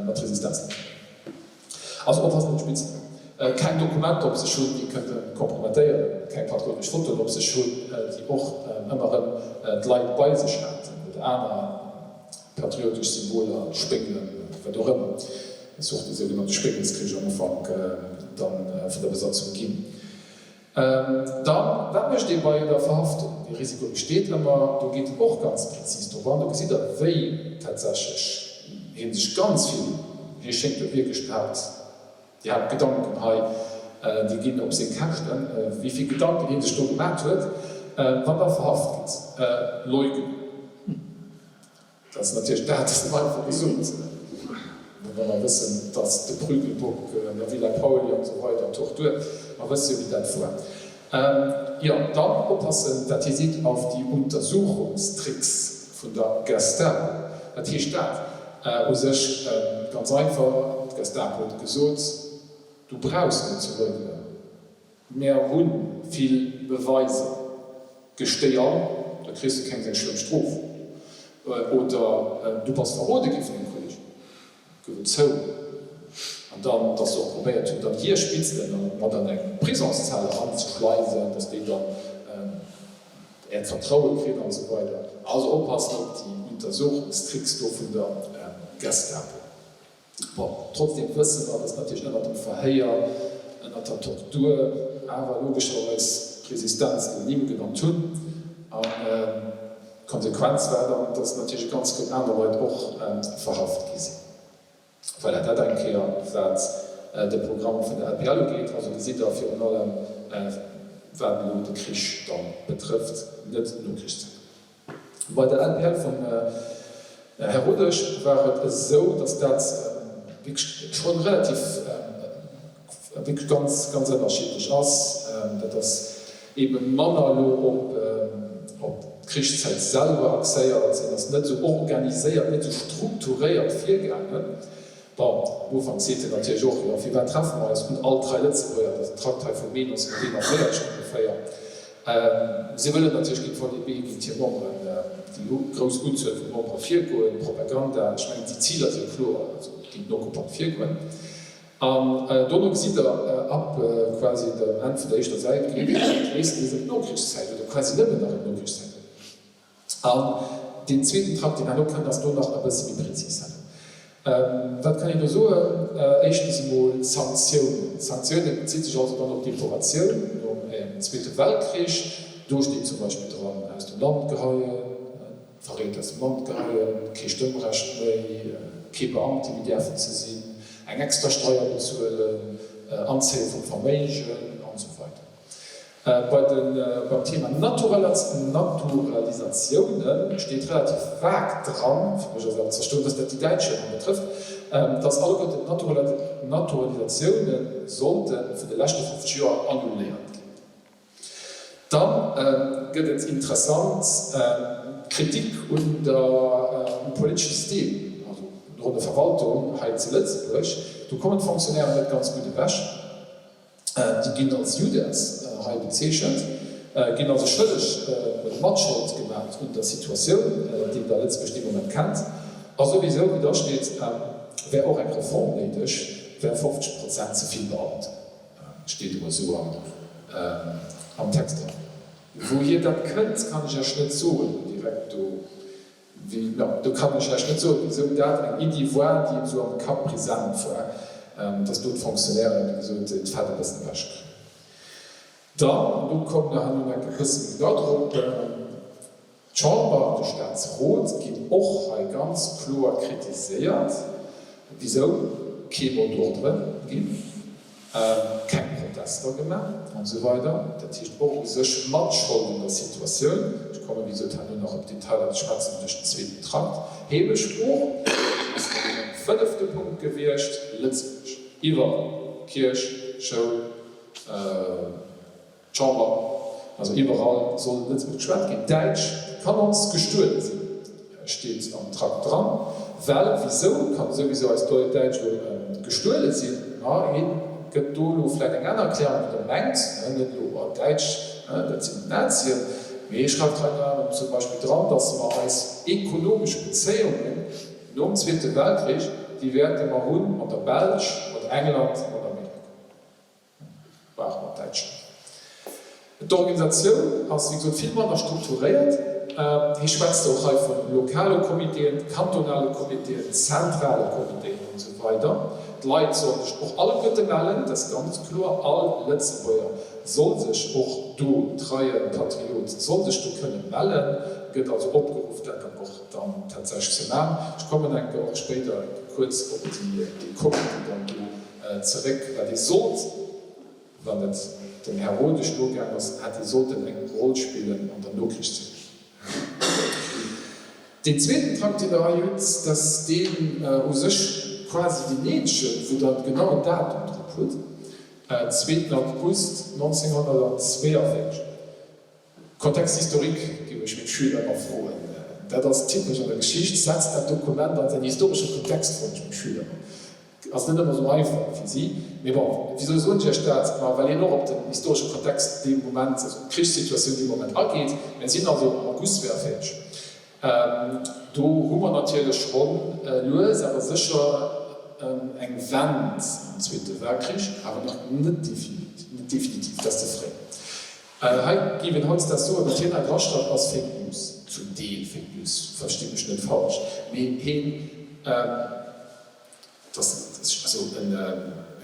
mat Resistenzler. Also oppassen op d'Spitzen, keng Dokumenter op sech hunn, déi kënnte kompromettéieren, keng patriotesch Fotoen op sech hunn, déi och ëmmer erëm d'Leit bei sech haten, oder aner patriotesch Symboler, Spéngelen, wat och ëmmer. Et ass och de sougenannte Spéngelskrich am Ufank dann vun der Besatzung ginn. Dann, wat mécht ee bei der Verhaftung? Dee Risiko besteet ëmmer. Do geet en och ganz prezis drop an. Do gesitt Der, wéi tatsächlech hie sech ganz vill, hie schéngt jo wierklech den Haupt, déi Hauptgedanken hei, déi ginn op seng Käschten, wéi vill Gedanken hie sech do gemat huet, wann Der verhaft gitt, leugnen. Dat ass natierlech dat ass net einfach gesot, wa mer wëssen, dass de Prügelbock an der Villa Pauly an esou weider, Tortur, mer wësse jo wéi dat war. Jo, dann oppassen, dat hie seet, auf die Untersuchungstricks vun der Gestapo. Wat heescht dat? U sech ganz einfach, d'Gestapo huet gesot, du brauchs net ze leugnen. Mär hu vill Beweiser. Gestéi an, da kriss de keng seng schlëmm Strof. Oder du bass verrode gi vun engem Kolleg, gëff et zou. An dann, dass se och probéiert hunn, dann hir Spitzelen mat an eng Prisonszell eranzeschleisen, dass déi dann äert Vertraue kritt an esou weider. Also oppassen op déi Untersuchungstricks do vun der Gestapo. Bon, trotzdem wësse mer, dass natierlech ënnert dem Verhéier, ënnert der Tortur awer logescherweis d'Resistenz den Nimm genannt hunn. An d'Konsequenz war dann, dass natierlech e ganz Koup aner Leit och verhaft gi sinn. Voilà, dat eng Kéier, wat de Programm vun der LPL ugeet. Also gesitt Der virun allem, wat elo de Krich da betrëfft, net d'Nokrichszäit. Bei der LPL vum Här Rodesch war et esou, datt dat wierklech schonn relativ, wierklech ganz, ganz ënnerschiddlech ass. Dat ass eebe manner elo op op d'Krichszäit selwer axéiert, en ass net esou organiséiert, net esou strukturéiert virgaangen. Bon, am Ufank seet en natierlech och, jo, firwat treffe mer eis? Hunn all d'Rei Lëtzebuerger, dat ass en Trakt hei vu Mee 1941 ongeféier. Si wëllen natierlech géint d'VDB, géint hir Memberen, déi grouss Unzuel vu Membere virgoen, Propaganda, ech mengen, déi Ziler si jo kloer, also géint den Okkupant virgoen. An dono gesitt Der ab quasi dem Enn vun der éischter Säit, geet et gréisstendeels ëm d'Nokrichszäit oder quasi nëmmen nach ëm d'Nokrichszäit. An deen zweeten Trakt, deen herno kënnt, ass do nach e bësse méi prezis. Wat kann een do soen? Éischtens emol d'Sanktiounen. D'Sanktioune bezitt sech also dann op d'Deporatioun nom Zweete Weltkrich. Do steet zum Beispill dran, aus dem Land geheien, Verréit aus dem Land geheien, kee Stëmmrecht méi, kee Beamte méi däerfen ze sinn, eng extra Steier bezuelen, Anzéie vum Verméigen an esou weider. Bei den, beim Thema Naturalisatioune steet relativ vag dran, fir mech ass awer ze verstoen, dass dat déi Däitsch jo erëm betrëfft, dass alleguerten d'Naturalisatioune sollte vun de leschte 50 Joer annuléiert ginn. Da gëtt et interessant, d'Kritik un der, um politesche System, also un der Verwaltung hei zu Lëtzebuerg, do kommen d'Fonctionnairen net ganz gutt ewech. Déi ginn als Judas hei bezeechent, ginn also schëlleg oder matschold gemaat un der Situatioun, déi der Lëtzebuerg dee Moment kennt. A souwisou, wéi da steet, wär och eng Reform néideg. Et wäre 50 Prozent ze vill Beamten, steet emol esou am Text dran. Wouhier dat kënnt, kann ech Iech net soen direkt do. Jo, do kann ech lech net soen, wisou dat eng Iddi war, déi esou am Kapp present war, dass do d'Fonctionnairen, wéi gesot, d'Fett e bëssen ewechkritt. Dann, an do kommen mer herno nach e bësse méi genau drop, d'Chamber an de Staatsrot ginn och hei ganz kloer kritiséiert, wisou kee Mot d'ordre ginn. Keng Protester gemaach an esou weider. Dat heescht och u sech Matschold un der Situatioun. Ech komme wéi gesot herno nach op d'Detailer ze schwätzen duerch den zweeten Trakt. Heemesprooch ass dann deen fënnefte Punkt gewiescht, Lëtzebuergesch iwwerall, Kierch, Schoul, Chamber, also iwwerall soll Lëtzebuergesch geschwat ginn. Däitsch kann ons gestuelen sinn, steet am Trakt dran. Well wisou kann souwisou eis Däitsch elo gestuele sinn? Ma hien gëtt do elo vläit eng aner Erklärung, wéi der mengt, net elo, oh Däitsch, dat sinn d'Nazien, mee hie schreift hei ënner anerem zum Beispill dran, datt mer eis ekonomesch Bezéiungen nom Zweete Weltkrich, déi wäerte mer hunn mat der Belsch, mat England, mat Amerika. War mat Däitschland. D'Organisatioun ass, wéi gesot, vill manner strukturéiert. Hie schwätzt och hei vu lokale Comitéen, kantonale Comitéen, zentrale Comitéen an esou weider. D'Leit sollen sech och alleguerte mellen, dat ass ganz kloer. All Lëtzebuerger soll sech och do, treie Patriot soll sech do kënne mellen, gëtt also opgeruff, dat dann och dann tatsächlech ze maachen. Ech kommen enke och spéider kuerz op déi Comité dann do Zeréck, wat ee sollt, wann et dem Här Rodesch nogaang ass, hätt ee sollten eng Roll spillen an der Nokrichszäit. Deen zweeten Trakt, deen Der hei hutt, dat ass deen u sech quasi deen eenzegen, wou Der de genauen Datum drop hutt, zweeten August 1942. Contexte historique géif ech meng Schüler ëmmer froen. Dat ass typesch an der Geschicht. Setzt dat Dokument an säin historesche Kontext, froen ech meng Schüler ëmmer. Ass net ëmmer esou einfach fir si. Mee bon, wisou soen ech Iech dat? Ma well hien och op den historesche Kontext dee Moment, also d'Krichssituatioun dee Moment ageet. Mir sinn also am August 42. Do hu mer natierlech schonn lues awer sécher eng Wend am Zweete Weltkrich, awer nach net definitiv, dat ass ze fréi. Hei géif een hautdesdaags soen, wat hien hei draschreift ass Fake News, zum Deel Fake News, verstitt mech net falsch, mee heen, dass, also en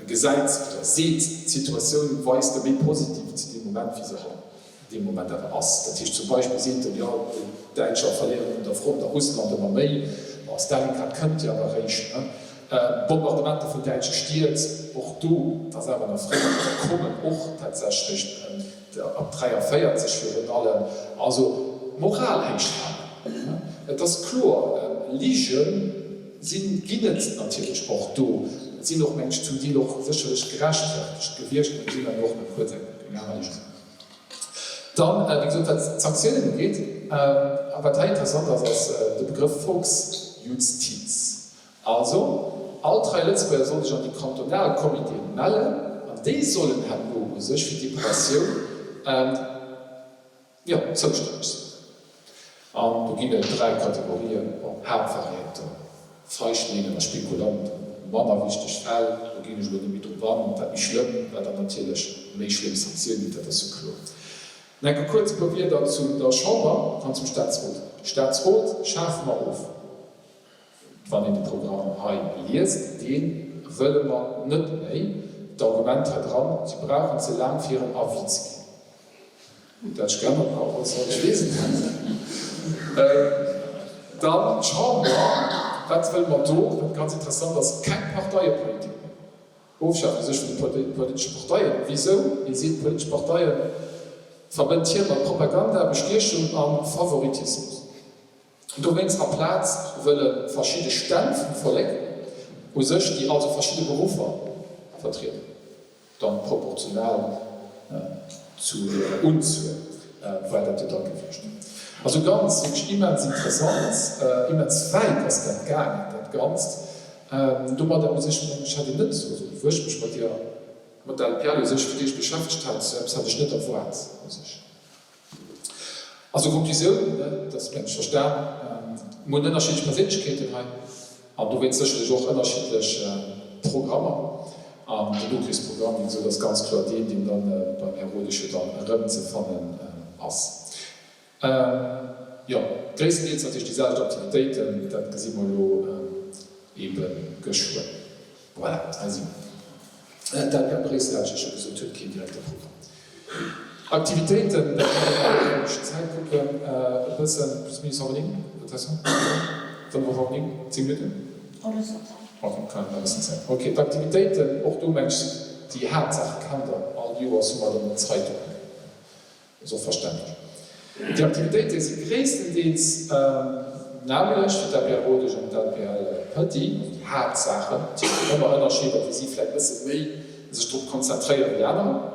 gesäit oder seet d'Situatioun weist e méi positiv zu deem Moment wéi se haut dee Moment awer ass. Dat heescht zum Beispill seet en, jo déi Däitscher verléieren un der Front a Russland ëmmer méi, bon Stalingrad kënnt jo awer eréischt, ne. Bombardementer vun däitsche Stied, och do, et ass awer nach fréi, kommen och tatsächlech ab 43 virun allem. Also d'Moral héich halen. Et ass kloer, Lige sinn, ginn et natierlech och do, sinn och, mengen ech, zum Deel och sécherlech gerechtfertegt gewiescht, mä sinn dann och nach kuerz eng aner Ligen. Dann, wéi gesot, wat d'Sanktiounen ugeet, a wat hei interessant ass, ass de Begrëff Volksjustiz. Also, all trei Lëtzebuerger soll sech an déi kantonal Comitéen mellen an déi sollen herno u sech fir d'Epuratioun, jo, zoustänneg sinn. An do ginn et 3 Kategorien, bon, Haaptverräter, Feichtlingen a Spekulanten. Manner wichteg Fäll, do ginn ech elo net méi drop an, wat méi schlëmm, wat dann natierlech méi schlëmm Sanktiounen, dat ass jo kloer. Enke kuerz e puer Wierder zu der Chamber an zum Staatsrot. Staatsrot schafe mer of. Wann een de Programm hei liest, dee wëlle mer net méi. D'Argument hei dran, si brauchen ze laang fir hiren Avis ze ginn. Hutt dat sech geännert par rapport zu haut? Ech weess et net. Dann d'Chamber, wat wëlle mer do? Wat ganz interessant ass, keng Parteiepolitik méi. Ofschafe sech vun de politesche Parteien. Wisou? Hie seet, politesch Parteie verbënnt hie mat Propaganda, Bestiechung a Favoritismus. Dowéinst amplaz wëlle verschidde Stänn vum Vollek u sech, déi also verschidde Beruffer vertrieden, dann proportional zu hirer Unzuel war dat jo da gewiescht. Also ganz, wierklech immens interessant, immens wäit ass dat gaangen, dat Ganzt. Domadder u sech, mengen ech, hätt een net, also wou ech mech mat deer, mat der LPL u sech fir d'éischt beschäftegt hat, esou eppes hat ech net erwaart u sech. Also Konklusioun, dat ass mengen ech verstan, mir hunn ënnerschiddlech Perséinlechkeeten hei an dowéinst sécherlech och ënnerschiddlech. Programmer. An den Nokrichsprogramm, wéi gesot, ass ganz kloer deen, deen dann beim Här Rodesch jo dann erëmzefannen ass. Jo, gréisstendeels natierlech déi selwecht Aktivitéiten, dat gesi mer elo ebe geschwënn. Voilà, hei si mer. D'LPA Bréissel, hat ech Iech scho gesot, huet keen direkte Programm. Aktivitéiten, dat kann een nach op d'Zäit kucken, e bëssen, plus minus hallwer 9, Rotation, 5 op hallwer 9, 10 Minutten? Ok, kann een nach e bëssen Zäit. Ok, d'Aktivitéiten, och do mengen ech, déi Haaptsaache kennt Der, all Joers hu mer dann d'Zeitungen. Ass och verständlech. Déi Aktivitéite si gréisstendeels nämmlecht fir d'LPL Rodesch an d'LPL Petit, also déi Haaptsaachen. Et ginn ëmmer Ënnerscheeder, wou si vläicht e bësse méi sech drop konzentréiere wéi anerer.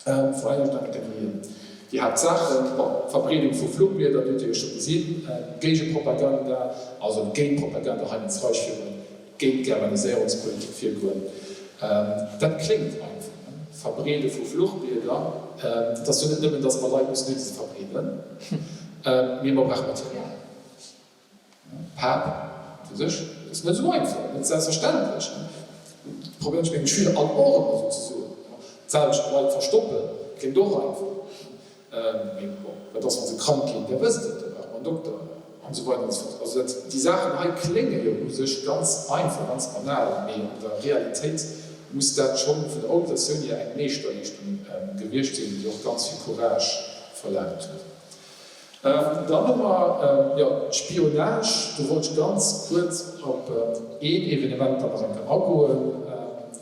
Vereinfacht enke déi Haaptsaachen, bon, Verbreedung vu Fluchblieder, dat hutt Dir jo scho gesinn, Géigepropaganda, also géint Propaganda hei ins Reich führen, Géint d'Germaniséierungspolitik virgoen, dat kléngt einfach, ne? Verbreede vu Fluchblieder, et ass jo net nëmmen, datt mer Leit mussen hunn, déi se verbreeden, mee mer brauche Material, Pap fir sech, dat ass net esou einfach, net selbstverständlech, ne? Dat probéieren ech menge Schüler alt och ëmmer esou ze soen, d'selwecht Leit verstoppen, kléngt och einfach, Mee bon, wat ass, wa se krank ginn? Där wësst et, da brauche mer en Dokter an esou weider an esou fort. Also dat, déi Saachen hei klénge jo u sech ganz einfach, ganz banal, mee an der Realitéit muss dat schonn vun der Organisatioun hier eng Meeschterleeschtung gewiescht sinn, déi och ganz vill Courage verlaangt huet. Dann hu mer, jo, d'Spionage. Do wollt ech ganz kuerz op een Evenement dann nach eng Kéier agoen.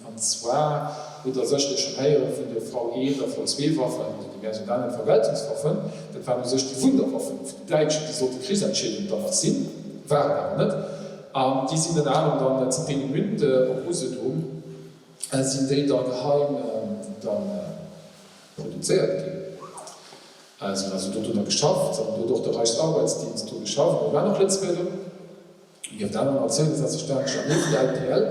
An zwar hutt Der sécherlech schonn héiere vun de V-Eent a V-Zwee-Waffen, also déi personellen Vergeltungswaffen. Dat waren u sech déi Wunderwaffen vun den Däitschen, déi sollte kriegsentscheedend dann nach sinn, waren awer net. An déi sinn ënner anerem dann zu Peenemünde op Usedom sinn déi da geheim dann produzéiert ginn. Si hunn also do drunner geschafft an do huet och de Reichsarbeitsdienst dru geschafft. Do waren och Lëtzebuerger do. Nieft aneren Natiounen selbstverständlech an nieft der LPL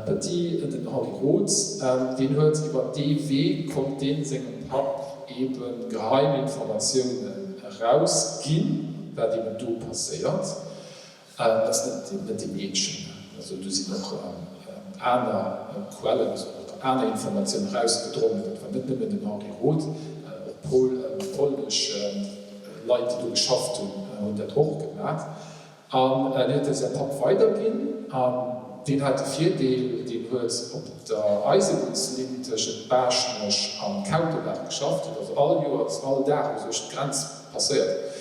Petit, den Henri Roth, deen huet iwwer dee Wee, konnt dee sengem Papp ebe Geheiminformatiounen erausginn, wat eben do passéiert. Dat ass net deen eenzegen, also do sinn och aner Quellen oder aner Informatiounen erausgedrongen, dat war net nëmmen den Henri Roth, och polnesch Leit, déi do geschafft hunn, hunn dat och gemaach. An deen huet e säi Papp weiderginn. An deen hat de Virdeel, deen huet op der Eisebunnslinn tëschent Baaschtnech a Kautebaach geschafft, huet also all Joers, all Dag u sech d'Grenz passéiert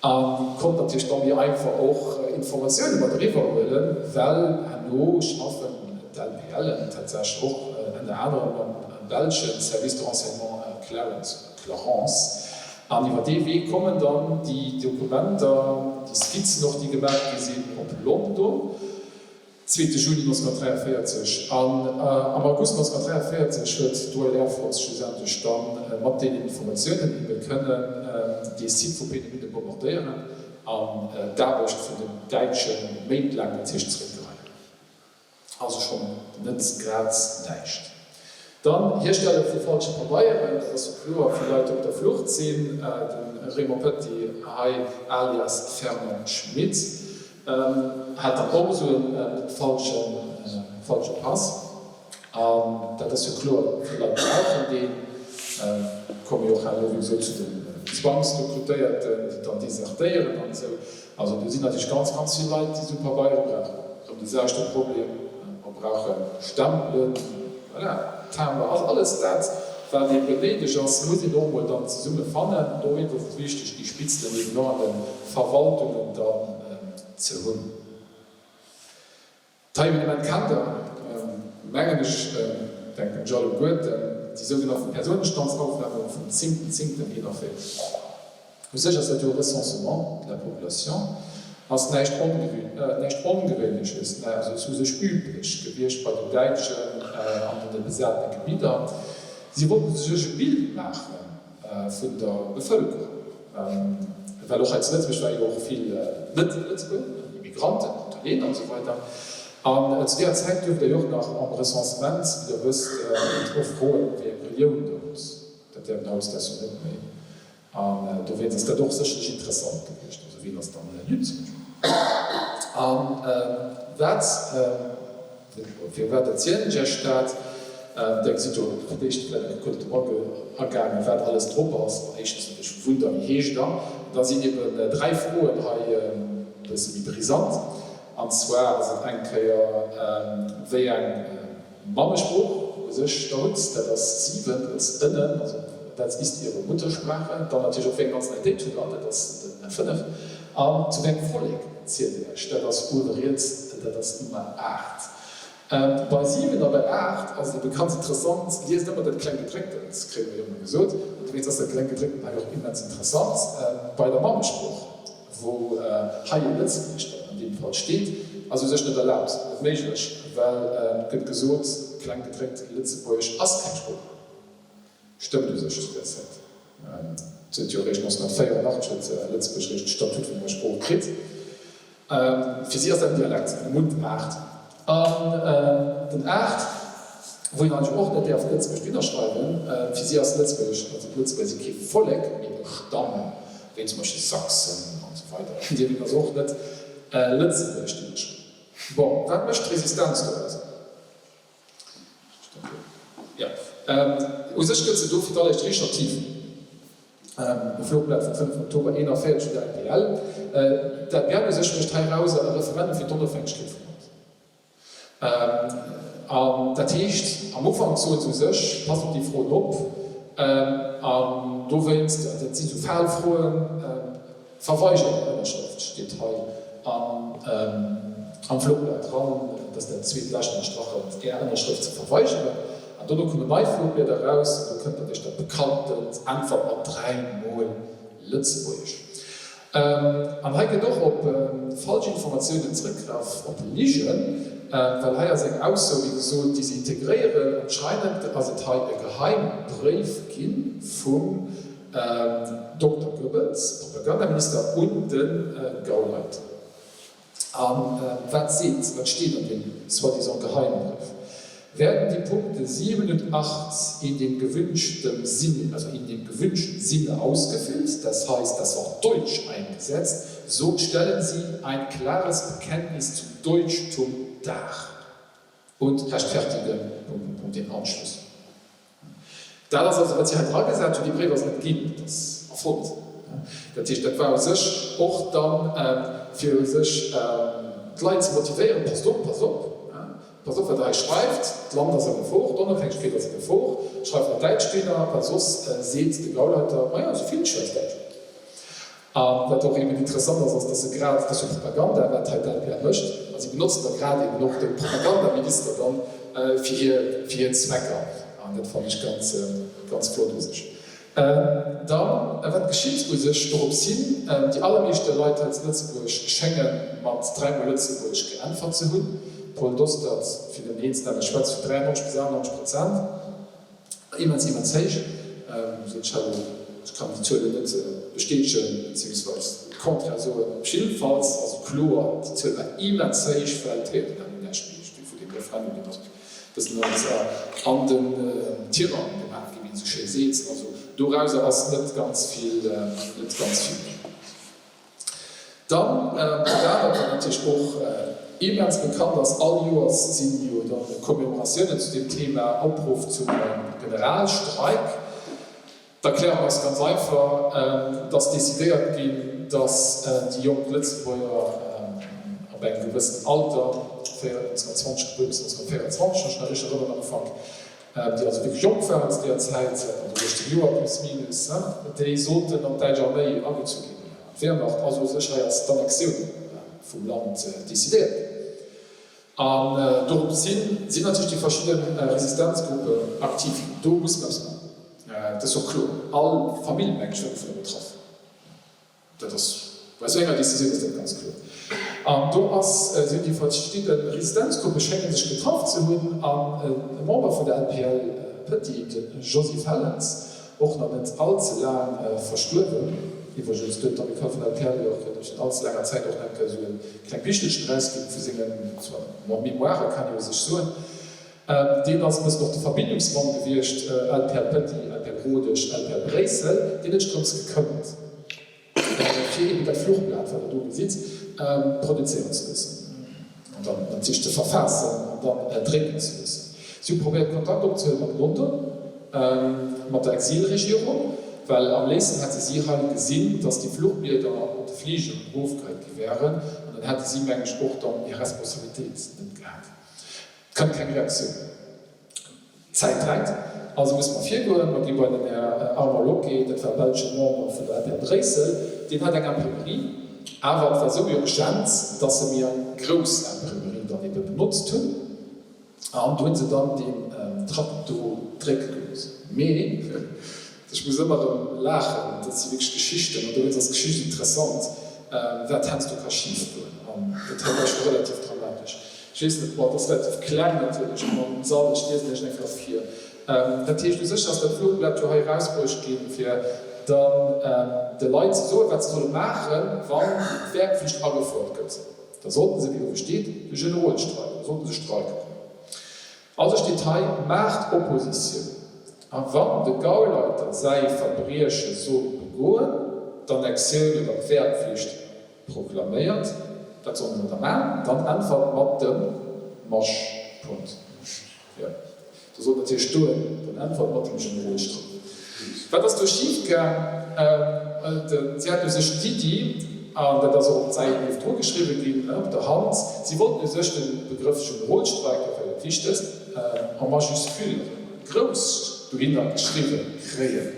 a konnt natierlech da méi einfach och Informatioune mat eriwwer huelen, well herno schaffen d'LPLen tatsächlech och ënner anerem mam belsche Service de renseignement Clarence. Clarence. An iwwer dee Wee kommen dann déi Dokumenter, déi Skizzen och, déi gemaach gi sinn, op London, zweete Juni 1943. An am August 1943 huet d'Royal Air Force schlussendlech dann mat deenen Informatiounen ebe kënnen dee Site vu Peenemünde bombardéieren an d'Aarbecht vun den Däitsche méintlaang natierlech zeréckgeheien. Also schonn net grad näischt. Dann Hierstelle vu falsche Pabeieren, dat ass jo kloer fir Leit déi op der Flucht sinn. De Raymond Petit hei alias Fernand Schmit hat dann och esou e falsche Pass. An dat ass jo kloer, vill Leit brauchen deen. Komme jo och herno wéi gesot zu den Zwangsrekrutéierten, déi dann desertéieren an esou. Also do sinn natierlech ganz, ganz vill Leit, déi esou Pabeiere brauchen. Erëm de selwechte Problem, mer brauche Stempelen, voilà, Timber, also alles dat, wat eeben néideg ass, muss een och emol dann zesumme fannen. Dowéinst ass et wichteg, déi Spitzelen eeben och an de Verwaltungen dann ze hunn. D'Evenement kennt Der, mengen ech, denken ech alleguerten, déi sougenannten Personenstandsaufnahme vum 10.10.41. U sech ass dat jo e Recensement de la population, ass näischt Ongewéinleches, mä also ass u sech üblech gewiescht bei den Däitschen an deene besatene Gebidder. Si wollten sech e Bild maache vun der Bevëlkerung, well och hei zu Lëtzebuerg war jo och vill Net-Lëtzebuerger, Immigranten, Italiener an esou weider. An zu deeër Zäit duerft Der jo och nach am Recensement, wéi Der wësst, och froen, wéi eng Relioun Der hutt. Dat däerf een hautdesdaags jo net méi. An dowéinst ass dat och sécherlech interessant gewiescht. Also wien ass dann Judd zum Beispill? A wat. Firwat erzielen ech Iech dat? Dir gesitt do fir d'éischt vläicht nach kuerz drop agaangen, wat alles drop ass. Bon, éischtens natierlech Wunder, wéi heescht der? An da sinn eben 3 Froen hei e bësse méi brisant. An zwar ass et eng Kéier, wéi eng Mammesprooch u sech der hutt, dat ass 7, dat ass ënnen, also Was ist Ihre Muttersprache? Dann natierlech och, wéi eng Nationalitéit hutt der, dat ass den 5. An zu wéi engem Vollek zielt Dir Iech, dat ass uewe riets, dat ass d'Nummer 8. Bei 7 a bei 8 ass et ebe ganz interessant, liest ëmmer dat Klenggedrécktent, kréie mer jo ëmmer gesot, an dowéinst ass dat Klenggedrécktent hei och immens interessant, bei der Mammesprooch, wou hei jo Lëtzebuergesch dann an deem Fall steet, ass u sech net erlaabt, net méiglech, well et gëtt gesot, Klenggedréckt Lëtzebuergesch ass keng Sprooch. Stëmmt u sech zu där Zäit. Et huet jo eréischt 1984 huet Lëtzebuerg eréischt de Statut vun enger Sprooch kritt. Fir si ass dat en Dialekt, eng Mundaart. An den 8, wou een eigentlech och net däerf Lëtzebuerg dohinner schreiwen, fir si ass Lëtzebuergesch, also d'Lëtzebuerger si kee Vollek, mee e Stamm, wéi zum Beispill Sachsen an esou weider. Dierf een also och net Lëtzebuerg dohinner schreiwen. Bon, wat mécht d'Resistenz doraus? U sech gëtt se do fir d'alleréischt richteg aktiv. E Fluchblat vum 5 Oktober 41 vun der LPL. D'LPL u sech mécht heirauser e Referendum fir d'Onofhängegkeet vum Land. An dat heescht, am Ufank soen se u sech, passt op déi Froen op. An dowéinst, dat si sou Falfroen, Verweigert Ënnerschrëft steet hei am Flugblat dran, et ass dat zweet lescht ënnerstrach, Är Ënnerschrëft ze verweigeren. An dono kommen nei Flugblieder eraus an do kënnt natierlech dat bekanntent Äntwert mat 3 mol Lëtzebuergesch. An hei gëtt och op falsch Informatiounen zrëckgraff, op Ligen, well hei ass eng Ausso, wéi gesot, déi se integréieren. Anscheinend ass et hei e Geheimbréif gi vum. Dokter Goebbels, Propagandaminister, un de Gauleiter. A wat seet, wat steet an deem soi-disant Geheimbréif? Werden die Punkte 7 und 8 in dem gewünschtem Sinne, also in dem gewünschten Sinne ausgefüllt, das heißt das Wort Deutsch eingesetzt, so stellen sie ein klares Bekenntnis zum Deutschtum dar und rechtfertigen, Punkt, Punkt, Punkt, den Anschluss. Dat ass also, wat si hei dragesat hunn. Dee Bréif ass net ginn, dat ass erfonnt. Dat heescht, dat war u sech och dann, fir u sech d'Leit ze motivéieren, Passt op, passt op, passt op, wat Der hei schreift, d'Land ass a Gefor, d'Onofhängegkeet ass a Gefor, schreift net Däitsch dohinner, well soss seet de Gauleiter, Majo, esou vill schwätzt Däitsch. A wat och eben interessant ass, ass, dass se grad, dat ass jo Propaganda, wat hei d'LPR mécht, a si benotzen da grad eben och de Propagandaminister dann fir hir, fir hir Zwecker. An dat fannen ech ganz, ganz flott u sech. Dann, wat geschitt u sech dorops hin? Déi allermeeschte Leit hei zu Lëtzebuerg schénge mat dräimol Lëtzebuerg geäntwert ze hunn. Paul Dostert, fir den een ze nennen, schwätzt vun 93 bis 98 Prozent. Immens, immens héich. Ech kann déi Zuelen net bestätegen beziehungsweis de Contraire soen. Op jiddefalls ass et kloer, déi Zuel war immens héich, well et héiert een herno näischt méi vun deem Referendum. Deen ass e bëssen an den Tirang gemaach ginn, wéi een esou schéi seet. Also dorauser ass net ganz vill, net ganz vill ginn. Dann dat anert, wat natierlech och immens bekannt ass, all Joers sinn jo dann Commemoratiounen zu deem Thema, Opruff zum Generalstreik. D'Erklärung ass ganz einfach, Et ass decidéiert ginn, datt déi jonk Lëtzebuerger ab engem gewëssenen Alter, 1920 gebuer bis 1924, wann ech nach richteg erënneren am Ufank, déi also wierklech jonk waren zu deeër Zäit, si haten also 18 Joer plus minus, déi sollten an d'däitsch Arméi agezu ginn, an d'Wehrmacht. Also u sech hei ass d'Annexioun vum Land decidéiert ginn. An dorops hin sinn natierlech déi verschidde Resistenzgruppen aktiv ginn. Do muss mer eppes maachen, dat ass jo kloer. All Famill, mengen ech, war dovunner betraff. Dat ass, bei esou enger Decisioun ass dat ganz kloer. An do ass, si hunn déi verschidde Resistenzgruppe schénge sech getraff ze hunn an e Member vun der LPL Petit, de Josy Fellens, och nach net all ze laang verstuerwen, iwwregens huet d'Amicale vun der LPL jo och virun net all ze laanger Zäit och nach eng Kéier esou e klengt Bichelchen erausginn vu sengen, zwar Mémoiren, kann ee u sech soen, deen ass e bëssen och de Verbindungsmann gewiescht, LPL Petit, LPL Rodesch, LPL Bréissel, deen huet sech drëms gekëmmert, fir eben dat Fluchblat, wat Der do gesitt, produzéieren ze loossen. An dann natierlech ze verfaassen an dann drécken ze loossen. Si hu probéiert Kontakt opzehuelen mat London, mat der Exilregierung, well am léifsten hätte si hei gesinn, datt déi Fluchblieder op de Fligeren erofgeheit gi wären, an dann hätte si, mengen ech, och dann hir Responsabilitéit net gehat. Et kënnt keng Reaktioun. D'Zäit drängt, also musse mer virgoen. Mer gi bei den Här Armand Locqué, dat war belsche Member vun der LPR Bréissel, deen hat eng Imprimerie, awer et war esou urgent, dass se méi eng grouss Imprimerie dann ebe benotzt hunn, an do hu se dann deen Trakt do drécke gelooss. Mee ech muss ëmmer erëm laachen, dat si wierklech Geschichten, an dowéinst ass d'Geschicht interessant, wat heiansdo ka schifgoen, an dat hei war scho relativ dramatesch. Ech weess net, bon, et ass relativ kleng natierlech am Sall, ech liesen Iech eng Kéier vir. Dat heescht, u sech ass dat Flugblat jo hei erausbruecht ginn, fir dann de Leit ze soen, wat se solle maachen, wann d'Wehrpflicht agefouert gëtt. Da sollten se, wéi uewe steet, de Generolstreik, da sollten se streike goen. Also steet hei, Maacht Oppositioun. A wann de Gauleiter säi Verbrieche sollt begoen, d'Annexioun oder d'Wehrpflicht Proklaméiert, dat solle mer da maachen, dann äntwert mat dem Marschpunkt. Jo, do sollt natierlech stoen, dann äntwert mat dem Generolstreik. Wat ass do schif gaang? Si haten u sech d'Iddi, an dat ass och op d'Säit niewendru geschriwwe ginn, op der Hand, si wollten u sech de Begrëff Generolstreik, dat war dat Wichtegst, en majuscule, grouss dohinner geschriwwe kréien,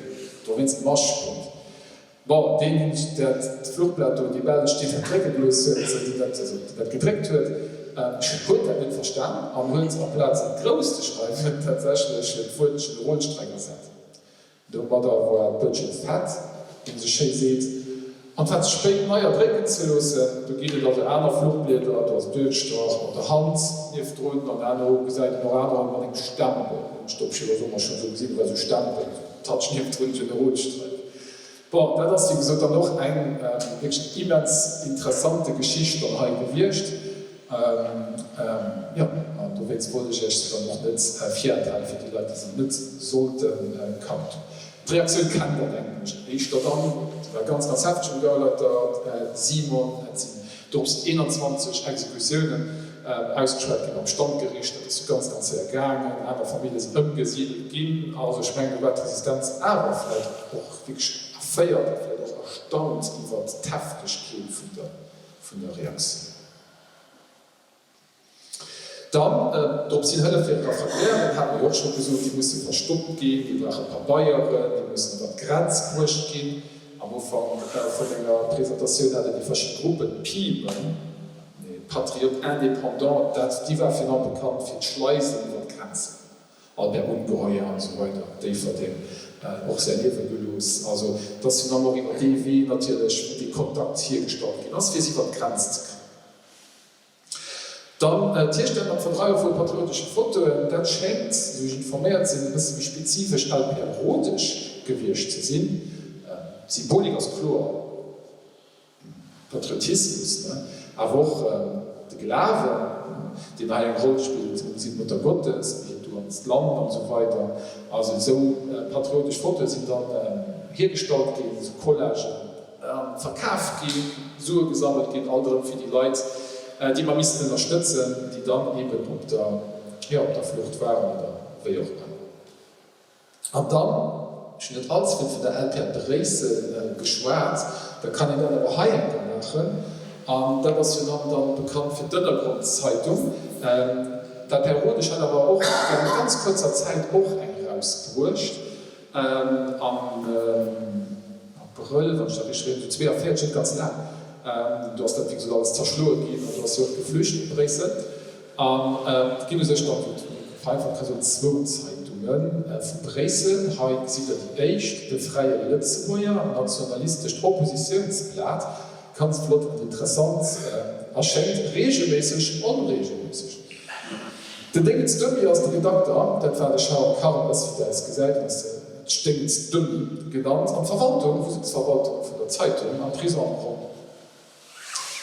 dowéinst Marschpunkt. Bon, deen, dat Fluchblat do, déi Belsch, deen dat drécke gelooss huet, deen dat, also deen dat gedréckt huet, huet dat net verstan an huet amplaz et grouss ze schreiwen, tatsächlech d'Wuert Generolstreik ersat. Domadder war d'Bëtschel fett, wéi een esou schéi seet. An et war ze spéit, neier drécken ze loossen. Do ginn et also aner Fluchblieder, do ass Duerchstrach mat der Hand niewendrun an herno gesäit een och anerer mat engem Stempel. Ech op jiddwer Fall schonn esou gesinn, do war esou e Stempel, esou en Touch niewendrun, Generolstreik. Bon, dat ass wéi gesot dann och eng wierklech immens interessante Geschicht dann hei gewiescht. Jo, an dowéinst wollt ech Iech se dann och net virenthalen, fir déi Leit, déi se net sollte kannt hunn. D'Reaktioun kennt Der, denken ech, éischter dann. Se war ganz, ganz hefteg um Gauleiter Simon. Et sinn dorops 21 Exekutiounen ausgeschwat ginn am Standgericht. Dat ass jo ganz, ganz séier gaangen. Aner Famillje sinn ëmgesidelt ginn. Also ech mengen, do war d'Resistenz awer vläicht och wierklech erféiert a vläicht och erstaunt iwwert d'Heftegkeet vun der Reaktioun. Dann drop sinn Hëllef fir d'Refraktären, dat hate mer jo och scho gesot, déi musse verstoppt ginn, déi brauche Pabeieren, déi mussen iwwer d'Grenz bruecht ginn. Am Ufank vu menger Presentatioun hat Der déi verschidde Gruppen, d'PIMen, les Patriotes Indépendants, dat, déi war virun allem bekannt fir d'Schleisen iwwer d'Grenzen, Albert Ungeheuer an esou weider, Déifferdeng, och säi Liewe gelooss. Also, et ass virun allem och iwwer dee Wee natierlech, wou dee Kontakt hiergestallt ginn ass, fir se iwwer d'Grenz ze kréien. Dann d'Hierstellung an d'Verdreiwe vu patriotesche Fotoen, dat schéngt, esou ech informéiert sinn, e bësse méi spezifesch LPR-rotesch gewiescht ze sinn. D'Symbolik ass kloer, Patriotismus, ne, awer och de Glawen, deen hei eng Roll spillt, un d'Mutter Gottes, wéi do an d'Land an esou weider. Also esou patriotesch Fotoe sinn dann hiergestallt ginn, esou Collagen. Verkaf ginn, Sue gesammelt ginn, alt erëm fir déi Leit, déi mer missten ënnerstëtzen, déi dann eben op der, jo, op der Flucht waren oder wéi och ëmmer. An dann, ech hunn net allze vill vun der LPR Bréissel geschwat, da kann een dat awer hei eng Kéier maachen, an dat ass jo dann dann bekannt fir d'Ënnergrondzeitung. D'LPR Rodesch hat awer och während ganz kuerzer Zäit och eng erausbruecht. Am Abrëll, wann ech dat richteg erënneren, sou 42, net ganz laang, do ass dat wéi gesot alles zerschloe ginn an do ass si och geflücht op Bréissel. An et ginn u sech dann, vereinfacht ka soen, zwou Zeitunge vu Bréissel. Hei gesitt Der déi éischt, De Fräie Lëtzebuerger, en nationalistescht Oppositiounsblat, ganz flott an interessant, erschéngt reegelméisseg, onreegelméisseg. Den Déngens Dummy ass de Redakter, dat war de Charles Karmes, wéi Der es gesäit, en ass de Déngens Dummy genannt, an d'Verwaltung, wou sëtzt d'Verwaltung vun der Zeitung? Am Prison am Grond.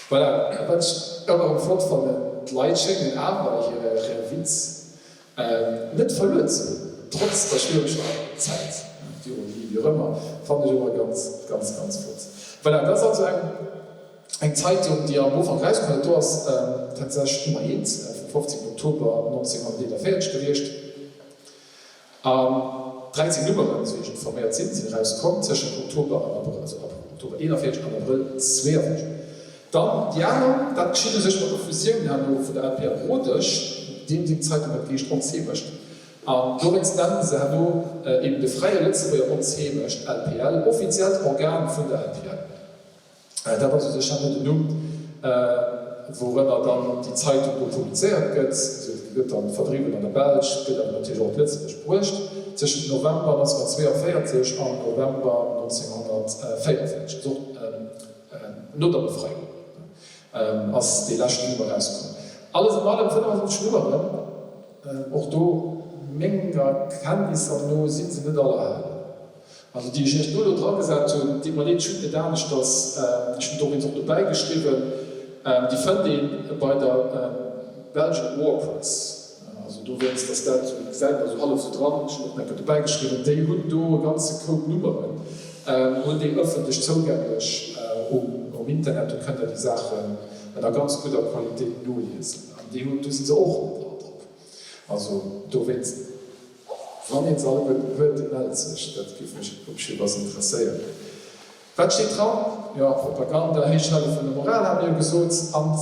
Voilà, a wat ech ëmmer erëm flott fannen, d'Leit schéngen awer hire Witz net verluer ze hunn, trotz der schwiereger Zäit, d'Ironie, wéi och ëmmer, fannen ech ëmmer ganz, ganz, ganz flott. Voilà, dat ass also eng. Eng Zeitung, déi am Ufank erauskomm ass, do ass tatsächlech Nummer eent vum 15 Oktober 1941 gewiescht. An 13 Nummeren, esou wéi ech informéiert sinn, sinn erauskomm tëschent Oktober an Abrëll, also ab Oktober 41 an Abrëll 42. Dann déi aner, dat geschitt u sech mat der Fusioun herno vun der LPR Rodesch, deem seng Zeitung huet geheescht Ons Heemecht. An dowéinst nennen se herno eben de Fräie Lëtzebuerger Ons Heemecht, LPL, offiziellt Organ vun der LPL. Dat ass u sech herno den Numm, wourënner dann déi Zeitung do publizéiert gëtt. Se gëtt dann verdriwwen an der Belsch, gëtt awer natierlech och op Lëtzebuerg bruecht, tëschent November 1942 an November 1944, also och no der Befreiung ass dee leschten Nummer erauskomm. Alles an allem 55 Nummeren, och do menger Kenntnisser no si se net all erhalen. Also déi ech iech do elo dragesat hunn, deet mer leed, ech hunn et net aneschters, ech hunn et och och dobäi geschriwwen, déi fënnt ee bei der Belgian War Press, also dowéinst ass dat esou, gesäit een esou hallef esou dran, ech hunn och nach eng Kéier dobäi geschriwwen, déi hunn do e ganze Koup Nummeren, hunn déi ëffentlech zougänglech um Internet, do kënnt der déi Saachen an a ganz gudder Qualitéit noliesen an déi hunn, do si se och net all drop, also dowéinst. Wann een se alleguerten huet, dee mellt sech. Dat géif mech op jiddefalls interesséieren. Wat steet dran? Jo, Propaganda, Héichhale vun der Moral, hat mir jo gesot. An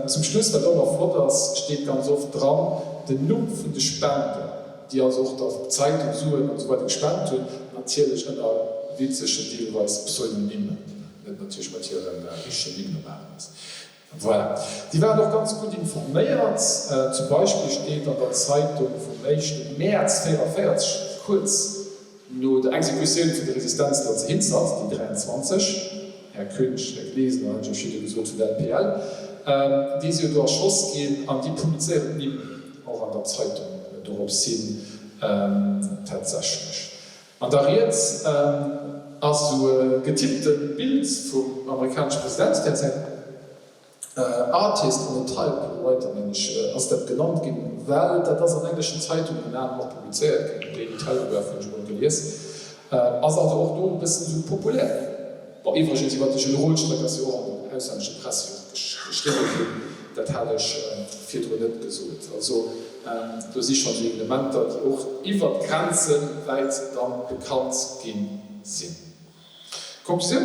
zum Schluss, wat och nach flott ass, steet ganz oft dran den Numm vun de Spender, déi also och der Zeitung Suen an esou weider gespent hunn, natierlech ënner witzegen, deelweis Pseudonymen, net natierlech mat hire richtegen Nimm normalerweis. Voilà. Déi waren och ganz gutt informéiert. Zum Beispill steet an der Zeitung vum éischte Mäerz 44, kuerz no der Exekutioun vun de Resistenzler zu Hinzert, déi 23, Här König, Här Glesener, hat ech iech virdu gesot, vun der LPL, déi si jo do erschoss ginn an déi publizéieren d'Nimm och an der Zeitung dorops hin tatsächlech. An da riets ass esou e getipptent Bild vum amerikanesche President derzäit, Artist on a Typewriter, meng ech, ass dat genannt ginn, well dat ass an engleschen Zeitungen ënner anerem och publizéiert ginn, Daily Telegraph hunn ech emol gelies, ass also och do e bëssen esou populär ginn. Bon, iwwregens iwwer de Generolstreik ass jo och an der auslännescher Press jo geschriwwe ginn, dat hat ech virdrun net gesot. Also do si schonn esou Evenementer, déi och iwwer d'Grenze wäit da bekannt gi sinn. Konklusioun,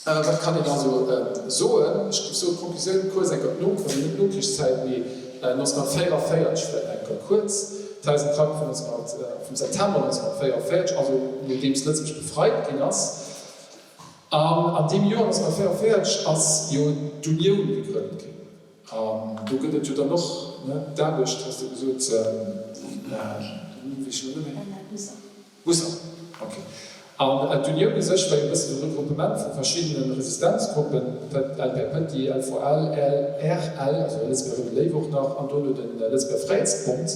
Wat kann een also soen? Ech géif soen, d'Konklusioun, kuerz eng Kéier, also net d'Nokrichszäit, mee 1944 vläicht eng Kéier kuerz, d'Haisentrakt vun 19, vum September 1944, also nodeems Lëtzebuerg befreit ginn ass. An an deem Joer 1944 ass jo d'Unioun gegrënnt ginn. An do gëtt et jo dann och, ne, d'Aarbecht, has de gesot, den Numm weess ech elo net méi. Busser, ok. An d'Unioun u sech war jo e bëssen e Regroupement vu verschiddene Resistenzgruppen, LPR Petit, LVL, LRL, also Lëtzebuerger Roude Léiw och nach, an dono de Lëtzebuerger Fräiheetsbond.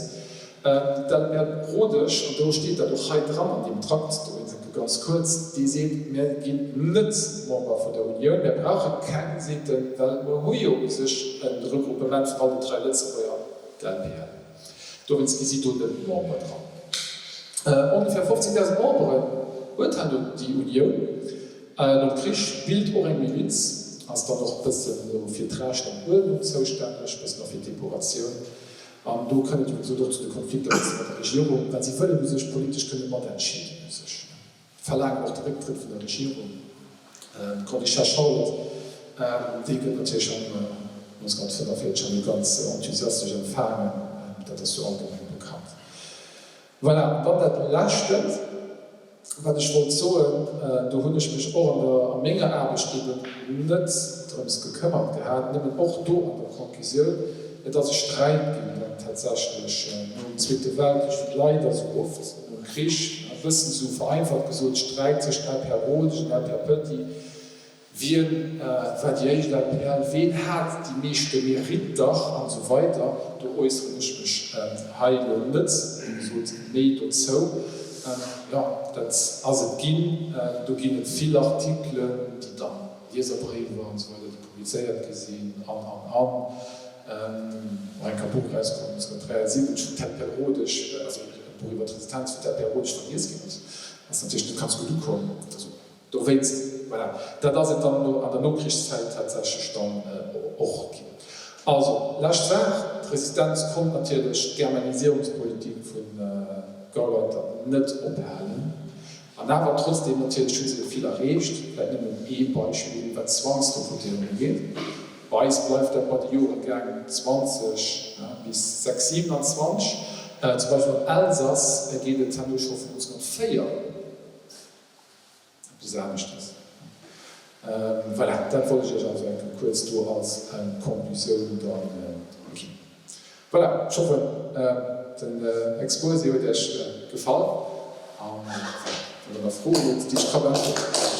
D'LPR Rodesch, an do steet dat och hei dran an deem Trakt, do eng Kéier ganz kuerz, déi seet, Mir ginn net Member vun der Unioun, mir brauche keng, seet en, well mer hu jo u sech e Regroupement vun all den trei Lëtzebuerger, d'LPL. Dowéinst gi si do net Member dran. Ongeféier 15.000 Memberen huet herno déi Unioun. Nom Krich bilt och eng Miliz, ass dann och bëssen elo fir d'Recht an d'Uerdnung zoustänneg, bëssen och fir d'Depuratioun. An do kënnt et, wéi gesot, och zu de Konflikter bësse mat der Regierung, well si wëllen u sech politesch kënne matentscheeden u sech. Verlaangen och de Récktrëtt vun der Regierung. D'Grande-Duchesse Charlotte, déi gëtt natierlech am 1945 herno ganz enthusiastesch empfaangen, dat ass jo allgemeng bekannt. Voilà, an dann dat Leschtent, wat ech wollt soen, do hunn ech mech och an der, a menger Aarbecht eben net drëms gekëmmert gehat, nëmmen och do an der Konkusioun, et ass e Sträit ginn dann tatsächlech nom Zweete Weltkrich, wéi leider esou oft, Nom Krich, e bëssen esou vereinfacht gesot, Sträit tëscht LPR Rodesch an LPR Petit, Wien war déi éischt LPL, ween hat déi meeschte Meritter an esou weider. Do äusseren ech mech hei elo net, wéi gesot, méi dozou. Jo, dat ass et ginn. Do ginn et vill Artikelen, déi dann, Lieserbréiwer an esou weider, déi publizéiert gi sinn an, an, an. Och eng Buch erauskomm, 1973 vum Ted Pelrodesch, also e Buch iwwer d'Resistenz vum Ted Pelrodesch, vergiess ginn ass, ass natierlech net ganz gutt ukomm. Also. Dowéinst, voilà, dat ass et dann elo an der Nokrichszäit tatsächlech dann och ginn. Also, lescht Saach, D'Resistenz konnt natierlech d'Germanisierungspolitik vun Gauleiter net ophalen. An awer trotzdeem, natierlech hu se vill erreecht. Vläicht nëmmen ee Beispill, wat d'Zwangsrekrutéierung ugeet. Bei eis bleift dat bei de Joregäng 20 bis 6, 27. Zum Beispill am Elsass geet et herno scho vun 1904 un. Eppes aneschters. Voilà, dat wollt ech Iech also eng Kéier kuerz do als Conclusioun da ginn. Voilà, ech hoffen, den Exposé huet Iech gefall. An voilà, wann Der nach Froen hutt, déi ech ka beäntweren.